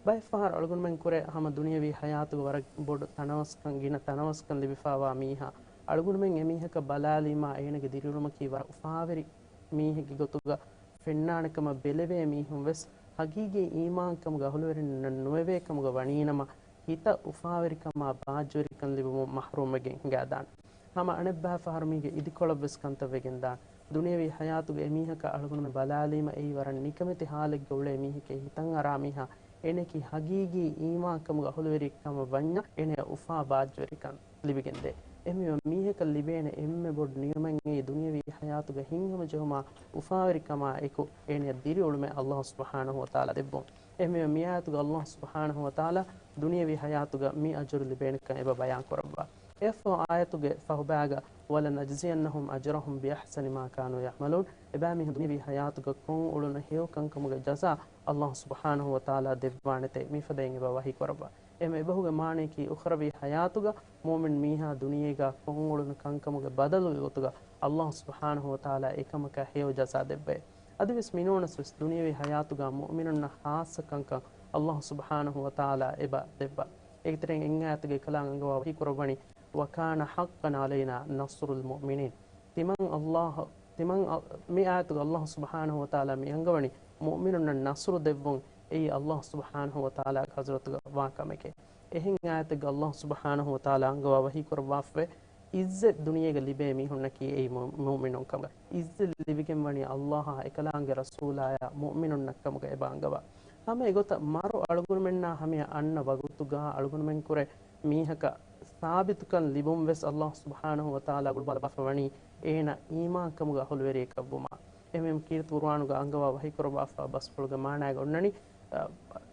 ބައެއްފަހަރު އަޅުގަނޑުމެން ކުރެ ހަމަ ދުނިޔަވީ ޙަޔާތުގަ ވަރަށް ބޮޑު ތަނަވަސްކަން، ގިނަ ތަނަވަސްކަން ލިބިފާވާ މީހާ، އަޅުގަނޑުމެން އެމީހަކަށް ބަލާލީމާ އޭނަގެ ދިރިއުޅުމަކީ ވަރަށް އުފާވެރި މީހެއްގެ ގޮތުގަ ފެންނާނެ ކަމަށް ބެލެވޭ މީހުން ވެސް ހަގީގީ އީމާންކަމުގެ އަހުލުވެރިންނަށް ނުވެވޭ ކަމުގަ ވަނީނަމަ، ހިތަށް އުފާވެރިކަމާ ބާއްޖަވެރިކަން ލިބުމުން މަޙްރޫމްވެގެން ހިނގާދާނެ. ހަމަ އަނެއްބައި ފަހަރު މީގެ އިދިކޮޅަށްވެސް ކަންތައް ވެގެންދާނެ. ދުނިޔަވީ ޙަޔާތުގަ އެމީހަކަށް އަޅުގަނޑުމެން ބަލާލީމަ އެއީ ވަރަށް ނިކަމެތި ޙާލެއްގަ އުޅޭ މީހެކޭ ހިތަށް އަރާ މީހާ، އޭނައަކީ ހަގީގީ އީމާންކަމުގެ އަހުލުވެރިއެއް ކަމަށް ވަންޏާ، އޭނަޔަށް އުފާ ބާއްޖަވެރިކަން ލިބިގެންދޭ. އެހެންވީމަ މީހަކަށް ލިބޭނެ އެންމެ ބޮޑު ނިޢުމަތް އެއީ ދުނިޔަވީ ޙަޔާތުގަ ހިތްހަމަޖެހުމާ އުފާވެރިކަމާ އެކު އޭނަޔަށް ދިރިއުޅުމެއް ﷲ ސުބްޙާނަހޫ ވަތަޢާލާ ދެއްވުން. އެހެންވީމަ މިއާޔަތުގަ ﷲ ސުބްޙާނަހޫ ވަތަޢާލާ ދުނިޔަވީ ޙަޔާތުގަ މި އަޖުރު ލިބޭނެކަން އެބަ ބަޔާން ކުރައްވާ. އެއަށްފަހު އާޔަތުގެ ފަހުބައިގަ، وَلَنَجْزِيَنَّهُمْ أَجْرَهُمْ بِأَحْسَنِ مَا كَانُوا يَعْمَلُونَ، އެބައިމީހުން ދުނިޔަވީ ޙަޔާތުގަ ކޮށް އުޅުނު ހެޔޮ ކަންކަމުގެ ޖަޒާ ﷲ ސުބްޙާނަހޫ ވަތަޢާލާ ދެއްވާނެތޭ މިފަދައިން އެބަ ވަޙީ ކުރައްވާ. އެހެން އެބަހުގެ މާނަޔަކީ އުޚްރަވީ ޙަޔާތުގަ މުއުމިން މީހާ ދުނިޔޭގަ ކޮށް އުޅުނު ކަންކަމުގެ ބަދަލުގެ ގޮތުގަ ﷲ ސުބްޙާނަހޫ ވަތަޢާލާ އެކަމަކަށް ހެޔޮ ޖަޒާ ދެއްވައޭ. އަދިވެސް މިނޫނަސްވެސް ދުނިޔަވީ ޙަޔާތުގަ މުއުމިނުންނަށް ޚާއްޞަ ކަންކަން ﷲ ސުބްޙާނަހޫ ވަތަޢާލާ އެބަ ދެއްވާ. އޭގެތެރެއިން އެއް އާޔަތުގައި ކަލާނގެ އަންގަވާ ވަޙީ ކުރައްވަނީ، وَكَانَ حَقًّا عَلَيْنَا نَصْرُ الْمُؤْمِنِينَ. ތިމަން ﷲ ތިމަން އަ-، މި އާޔަތުގަ އައްލާހު ސުބްޙާނަހު ވަތަޢާލާ މި އަންގަވަނީ މުއުމިނުންނަށް ނަޞްރު ދެއްވުން އެއީ އައްލާހު ސުބްޙާނަހު ވަތަޢާލާގެ ޙަޟްރަތުގަ ވާ ކަމެކޭ. އެހެން އާޔަތެއްގަ އައްލާހު ސުބްޙާނަހު ވަތަޢާލާ އަންގަވާ ވަޙީކުރައްވާފަވޭ، އިއްޒަތް ދުނިޔޭގަ ލިބޭ މީހުންނަކީ އެއީ މު-، މުއުމިނުން ކަމުގަ. އިއްޒަތް ލިބިގެން ވަނީ އައްލާހާ އެކަލާނގެ ރަސޫލާޔާ މުއުމިނުންނަށް ކަމުގަ އެބަ އަންގަވާ. ހަމަ އެގޮތަށް މަރު އަޅުގަނޑުމެންނާ ހަމަޔަށް އަންނަ ވަގުތުގަ އަޅުގަނޑުމެން ކުރެ މީހަކަށް ސާބިތުކަން ލިބުން ވެސް އައްލާހު ސުބްޙާނަހު ވަތަޢާލާ ގުޅުބާލަ ބާފަ ވަނީ އޭނަ އީމާންކަމުގެ އަހުލުވެރިއެކަށްވުމާ. އެހެންވީމަ ކީރިތި ޤުރުއާނުގަ އަންގަވާ ވަޙީކުރައްވާފަ ބަސްފުޅުގެ މާނާގަ އޮންނަނީ، އަ،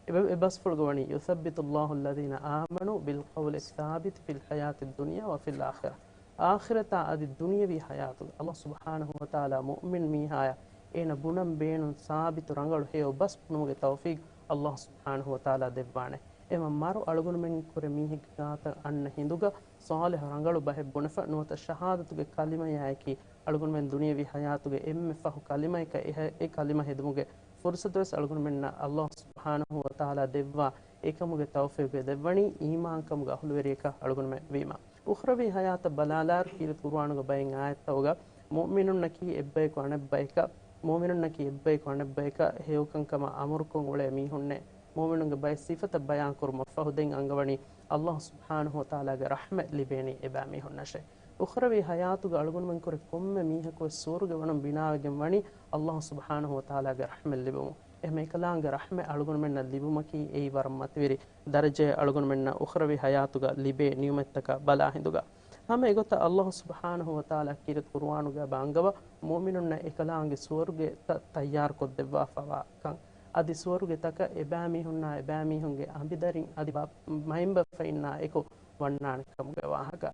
އެ ބަ-، އެ ބަސްފުޅުގަ ވަނީ، يثبت الله الذين آمنوا بالقول الثابت في الحياة الدنيا وفي الآخرة. އާޚިރަތާ އަދި ދުނިޔަވީ ޙަޔާތުގަ އައްލާހު ސުބްޙާނަހު ވަތަޢާލާ މުއުމިން މީހާޔަށް އޭނަ ބުނަން ބޭނުން ސާބިތު ރަނގަޅު ހެޔޮ ބަސް ބުނުމުގެ ތައުފީޤު އައްލާހު ސުބްޙާނަހު ވަތަޢާލާ ދެއްވާނެ. އެމަ މަރު އަޅުގަނޑުމެން ކުރެ މީހެއްގެ ގާތަށް އަންނަ ހިނދުގަ ޞާލިޙު ރަނގަޅު ބަހެއް ބުނެފަ ނުވަތަ ޝަހާދަތުގެ ކަލިމަޔާއެކީ އަޅުގަނޑުމެން ދުނިޔަވީ ޙަޔާތުގެ އެންމެ ފަހު ކަލިމައެކަށް އެހެ-، އެ ކަލިމަ ހެދުމުގެ ފުރުޞަތު ވެސް އަޅުގަނޑުމެންނަށް އައްލާހު ސުބްޙާނަހު ވަތަޢާލާ ދެއްވާ އެކަމުގެ ތައުފީޤު ދެއްވަނީ އީމާންކަމުގެ އަހުލުވެރިޔަކަށް އަޅުގަނޑުމެން ވީމާ. އުޚްރަވީ ޙަޔާތަށް ބަލާލާއިރު ކީރިތި ޤުރުއާނުގަ ބައެއް އާޔަތްތަކުގަ މުއުމިނުންނަކީ އެއްބަޔަކު އަނެއްބަޔަކަށް، މުއުމިނުންނަކީ އެއްބަޔަކު އަނެއްބަޔަކަށް ހެޔޮކަންކަމަށް އަމުރުކޮށް އުޅޭ މީހުންނޭ. މުއުމިނުންގެ ބައެއް ސިފަތައް ބަޔާންކުރުމަށްފަހު ދެން އަންގަވަނީ އައްލާހު ސުބްޙާނަހު ވަތަޢާލާގެ ރަޙްމަތް ލިބޭނީ އެބައިމީހުންނަށޭ. އުޚްރަވީ ޙަޔާތުގަ އަޅުގަނޑުމެން ކުރެ ކޮންމެ މީހަކުވެސް ސުވަރުގެ ވަނުން ބިނާވެގެން ވަނީ އައްލާހު ސުބްޙާނަހު ވަތަޢާލާގެ ރަޙްމަތް ލިބުމުން. އެހެން އެކަލާނގެ ރަޙްމަތް އަޅުގަނޑުމެންނަށް ލިބުމަކީ އެއީ ވަރަށް މަތިވެރި ދަރަޖައެއް އަޅުގަނޑުމެންނަށް އުޚްރަވީ ޙަޔާތުގަ ލިބޭ ނިޢުމަތްތަކަށް ބަލާ ހިނދުގަ. ހަމަ އެގޮތަށް އައްލާހު ސުބްޙާނަހު ވަތަޢާލާ ކީރިތި ޤުރުއާނުގަ އަންގަވާ މުއުމިނުންނަށް އެކަލާނގެ ސުވަރުގެތައް ތައްޔާރުކޮށްދެއްވާފަވާ ކަން. އަދި ސުވަރުގެތަކަށް އެބައިމީހުންނާ އެބައިމީހުންގެ އަނބިދަރިން އަދި ބަ-، މައިންބަފައިންނާ އެކު ވަންނާނެ ކަމުގެ ވާހަކަ.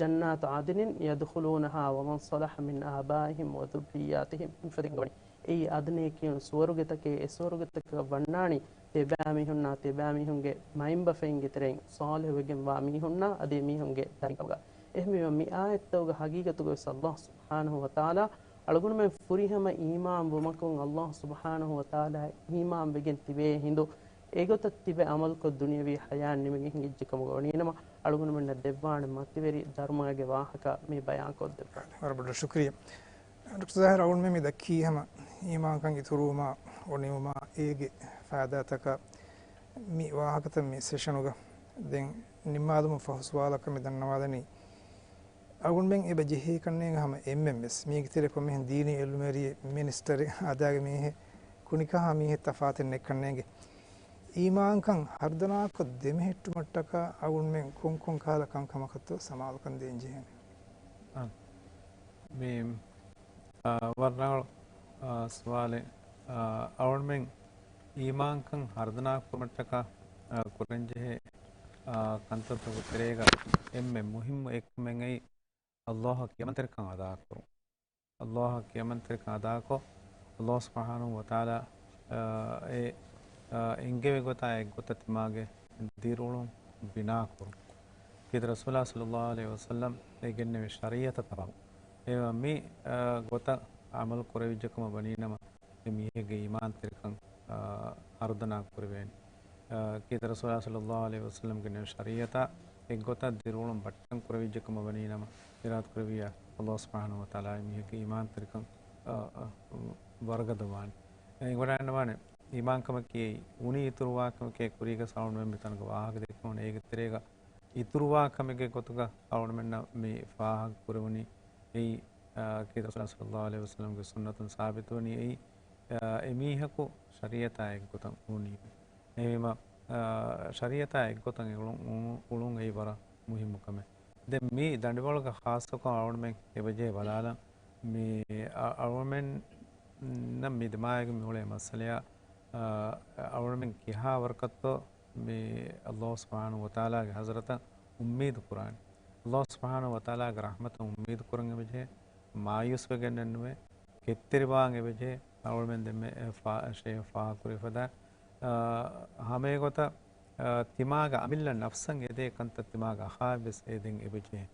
جنات عدن يدخلونها ومن صلح من آبائهم وذرياتهم މިފަދައިން އަންގަވަނީ. އެއީ އަދްނޭ ކިޔުނު ސުވަރުގެތަކޭ، އެ ސުވަރުގެތަކަށް ވަންނާނީ ތިބާމީހުންނާ ތިބާމީހުންގެ މައިންބަފައިންގެ ތެރެއިން ޞާލިޙުވެގެންވާ މީހުންނާ އަދި އެމީހުންގެ ދަރިން ކަމުގަ. އެހެންވީމަ މި އާޔަތްތަކުގެ ހަގީގަތުގަވެސް އައްލާހު ސުބްޙާނަހު ވަތަޢާލާ އަޅުގަނޑުމެން ފުރިހަމަ އީމާން ވުމަކުން އައްލާހު ސުބްޙާނަހު ވަތަޢާލާ އީމާން ވެގެން ތިބޭ ހިނދު އެގޮތަށް ތިބެ އަމަލުކޮށް ދުނިޔަވީ ޙަޔާތް ނިމިގެން ހިނގިއްޖެ ކަމުގަ ވަނީނަމަ އަޅުގަނޑުމެންނަށް ދެއްވާނެ މަތިވެރި ދަރުމައިގެ ވާހަކަ މި ބަޔާންކޮށްދެއްވާނެ. ވަރަށް ބޮޑަށް ޝުކުރިއްޔާ. ޑޮކްޓަރ ޒާހިރު، އަޅުގަނޑުމެން މި ދައްކީ ހަމަ އީމާންކަން އިތުރުވުމާ އޮނިވުމާ އޭގެ ފައިދާތަކާ މި ވާހަކަތައް މި ސެޝަނުގަ. ދެން ނިންމާލުމަށް ފަހު ސުވާލަކަށް މި ދަންނަވާލަނީ، އަޅުގަނޑުމެން އެބަ ޖެހޭކަންނޭނގެ ހަމަ އެންމެން ވެސް މީގެ ތެރޭ ކޮންމެހެން ދީނީ އިލްމުވެރިއެއް، މިނިސްޓަރެއް، އަދާގެ މީހެއް، ކުނިކަހާ މީހެއް ތަފާތެއް ނެތްކަންނޭނގެ. އީމާންކަން ހަރުދަނާކޮށް ދެމެހެއްޓުމަށްޓަކާ އަޅުގަނޑުމެން ކޮންކޮން ކަހަލަ ކަންކަމަކަށްތޯ ސަމާލުކަން ދޭން ޖެހޭނެ؟ އާ، މި، އާ، ވަރަށް ރަނގަޅު، އާ، ސުވާލެއް. އާ، އަޅުގަނޑުމެން އީމާންކަން ހަރުދަނާ ކުރުމަށްޓަކާ، އާ، ކުރަންޖެހޭ، އާ، ކަންތައްތަކުގެ ތެރޭގަ އެންމެ މުހިއްމު އެއްކަމެއް އެއީ، އައްލާހަށް ކިޔަމަންތެރިކަން އަދާކުރުން. އައްލާހަށް ކިޔަމަންތެރިކަން އަދާކޮށް، އައްލާހު ސުބްޙާނަހު ވަތަޢާލާ، އާ، އެ، އާ، އެންގެވި ގޮތާ އެއްގޮތަށް ތިމާގެ ދިރިއުޅުން ބިނާކުރުން. ކީރިތި ރަސޫލާ ޞައްލައްލާހު ޢަލައިހި ވަސައްލަމް އެ ގެންނެވި ޝަރީޢަތަށް ތަބާވުން. އެ މި، އާ، ގޮތަށް ޢަމަލު ކުރެވިއްޖެ ކަމަށް ވަނީނަމަ، އެ މީހެއްގެ އީމާންތެރިކަން، އާ، ހަރުދަނާ ކުރެވޭނެ. އާ، ކީރިތި ރަސޫލާ ޞައްލައްލާހު ޢަލައިހި ވަސައްލަމް ގެނެވި ޝަރީޢަތާ އެއްގޮތަށް ދިރިއުޅުން ބައްޓަން ކުރެވިއްޖެ ކަމަށް ވަނީނަމަ، އިރާދަ ކުރެއްވިއްޔާ، އައްލާހު ސުބްޙާނަހު ވަތަޢާލާ އެ މީހެއްގެ އީމާންތެރިކަން، އާ، އާ، ވަރުގަދަވާނެ. އެ އެނގިވަޑައިގަންނަވާނެ، އީމާންކަމަކީ އެއީ އުނި އިތުރުވާ ކަމެކޭ. ކުރީގަ އަޅުގަނޑުމެން މިތަނުގަ ވާހަކަ ދެއްކި އޭގެ ތެރޭގަ އިތުރުވާ ކަމެއްގެ ގޮތުގަ އަޅުގަނޑުމެންނަށް މި ފާހަގަ ކުރެވުނީ އެއީ، އާ، ކީރިތި ރަސޫލާ ޞައްލައްލާހު ޢަލައިހި ވަސައްލަމްގެ ސުންނަތުން ސާބިތުވަނީ އެއީ، އާ، އެމީހަކު ޝަރީޢަތާ އެއްގޮތަށް އުޅުނީމޭ. އެހެންވީމަ، އާ، ޝަރީޢަތާ އެއްގޮތަށް އެ އުޅުން، އު-، އުޅުން އެއީ ވަރަށް މުހިއްމު ކަމެއް. ދެން މި ދަނޑިވަޅުގަ ޚާއްޞަކޮށް އަޅުގަނޑުމެން އެބަޖެހޭ ބަލާލަން، މި އަ-، އަޅުގަނޑުމެންނަށް މި ދިމާވެގެން މި އުޅޭ މައްސަލަޔާ، އާ، އަޅުގަނޑުމެން ކިހާ ވަރަކަށްތޯ މި އައްލާހު ސުބްޙާނަހު ވަތަޢާލާގެ ޙަޟްރަތަށް އުއްމީދު ކުރާނީ. އައްލާހު ސުބްޙާނަހު ވަތަޢާލާގެ ރަޙްމަތަށް އުއްމީދު ކުރަން އެބަޖެހޭ، މާޔޫސް ވެގެންނެއްނުވޭ، ކެތްތެރިވާން އެބަޖެހޭ. އަޅުގަނޑުމެން ދެންމެ އެ ފާ-، ޝޭހް ފާހަގަކުރި ފަދަ، އާ، ހަމައެގޮތަށް، އާ، ތިމާގެ އަމިއްލަ ނަފްސަށް އެދޭ ކަންތައް ތިމާގެ އަޚާއަށްވެސް އެދެން އެބަޖެހޭ.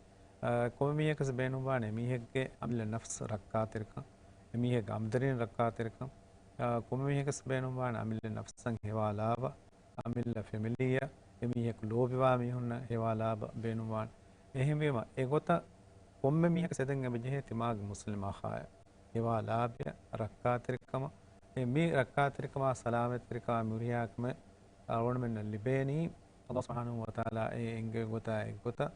އާ، ކޮންމެ މީހަކަސް ބޭނުންވާނެ އެމީހެއްގެ އަމިއްލަ ނަފްސު ރައްކާތެރިކަން، އެމީހެއްގެ އަމްދަރީން ރައްކާތެރިކަން، އާ، ކޮންމެ މީހަކަސް ބޭނުންވާނެ އަމިއްލަ ނަފްސަށް ހެވާލާބަ، އަމިއްލަ ފެމިލީއަށް އެމީހަކު ލޯބިވާ މީހުންނަށް ހެވާލާބަ ބޭނުންވާނެ. އެހެންވީމަ، އެގޮތަށް ކޮންމެ މީހަކަސް އެދެން އެބަޖެހޭ ތިމާގެ މުސްލިމް އަޚާއަށް. ހެވާ ލާބިޔަ ރައްކާތެރިކަމަށް، އެ މި ރައްކާތެރިކަމާ ސަލާމަތްތެރިކަމާ މި ހުރިހާ ކަމެއް އަޅުގަނޑުމެންނަށް ލިބޭނީ، ﷲ ސުބްޙާނަހޫ ވަތަޢާލާ އެ އެންގެވި ގޮތާ އެއްގޮތަށް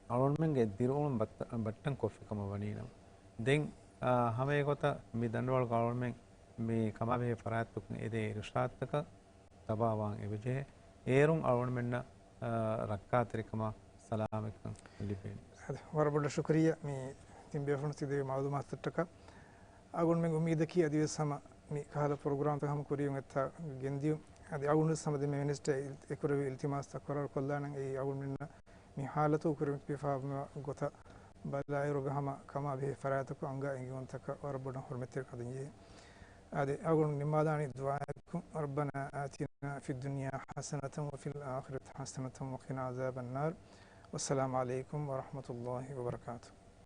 އަޅުގަނޑުމެންގެ ދިރިއުޅުން ބައްޓަ-، ބައްޓަން ކޮށްފި ކަމަށް ވަނީނަމަ. ދެން، އާ، ހަމަ އެގޮތަށް މި ދަނޑުވަޅުގަ އަޅުގަނޑުމެން މި ކަމާބެހޭ ފަރާތްތަކުން އެދޭ އިރުޝާދުތަކަށް ތަބާވާން އެބަޖެހޭ. އޭރުން އަޅުގަނޑުމެންނަށް، އާ، ރައްކާތެރިކަމާ ސަލާމަތްކަން ލިބޭނެ. އަދި ވަރަށް ބޮޑަށް ޝުކުރިއްޔާ މި ތިން ބޭފުޅުން ތި ދެއްވި މަޢުލޫމާތުތަކަށް. އަޅުގަނޑުމެން އުއްމީދަކީ އަދިވެސް ހަމަ މި ކަހަލަ ޕްރޮގްރާމްތައް ހަމަ ކުރިޔަށް އެއްތާ ގެންދިޔުން. އަދި އަޅުގަނޑުވެސް ހަމަ ދެންމެ މިނިސްޓަރ އެކުރެވި އިލްތިމާސްތައް ކޮރަރު ކޮށްލާނަން. އެއީ އަޅުގަނޑުމެންނަށް މި ހާލަތު ކުރިމަތިވެފާވާ ގޮތަށް ބަލާއިރުގަ ހަމަ ކަމާބެހޭ ފަރާތްތަކު އަންގާ އެންގެވުންތަކަށް ވަރަށް ބޮޑަށް ހުރުމަތްތެރިކަން ދޭންޖެހޭ. އަދި އަޅުގަނޑު ނިންމާލާނީ ދުޢާއެއްކު، ربنا آتنا في الدنيا حسنة وفي الآخرة حسنة وقنا عذاب النار. والسلام عليكم ورحمة الله وبركاته.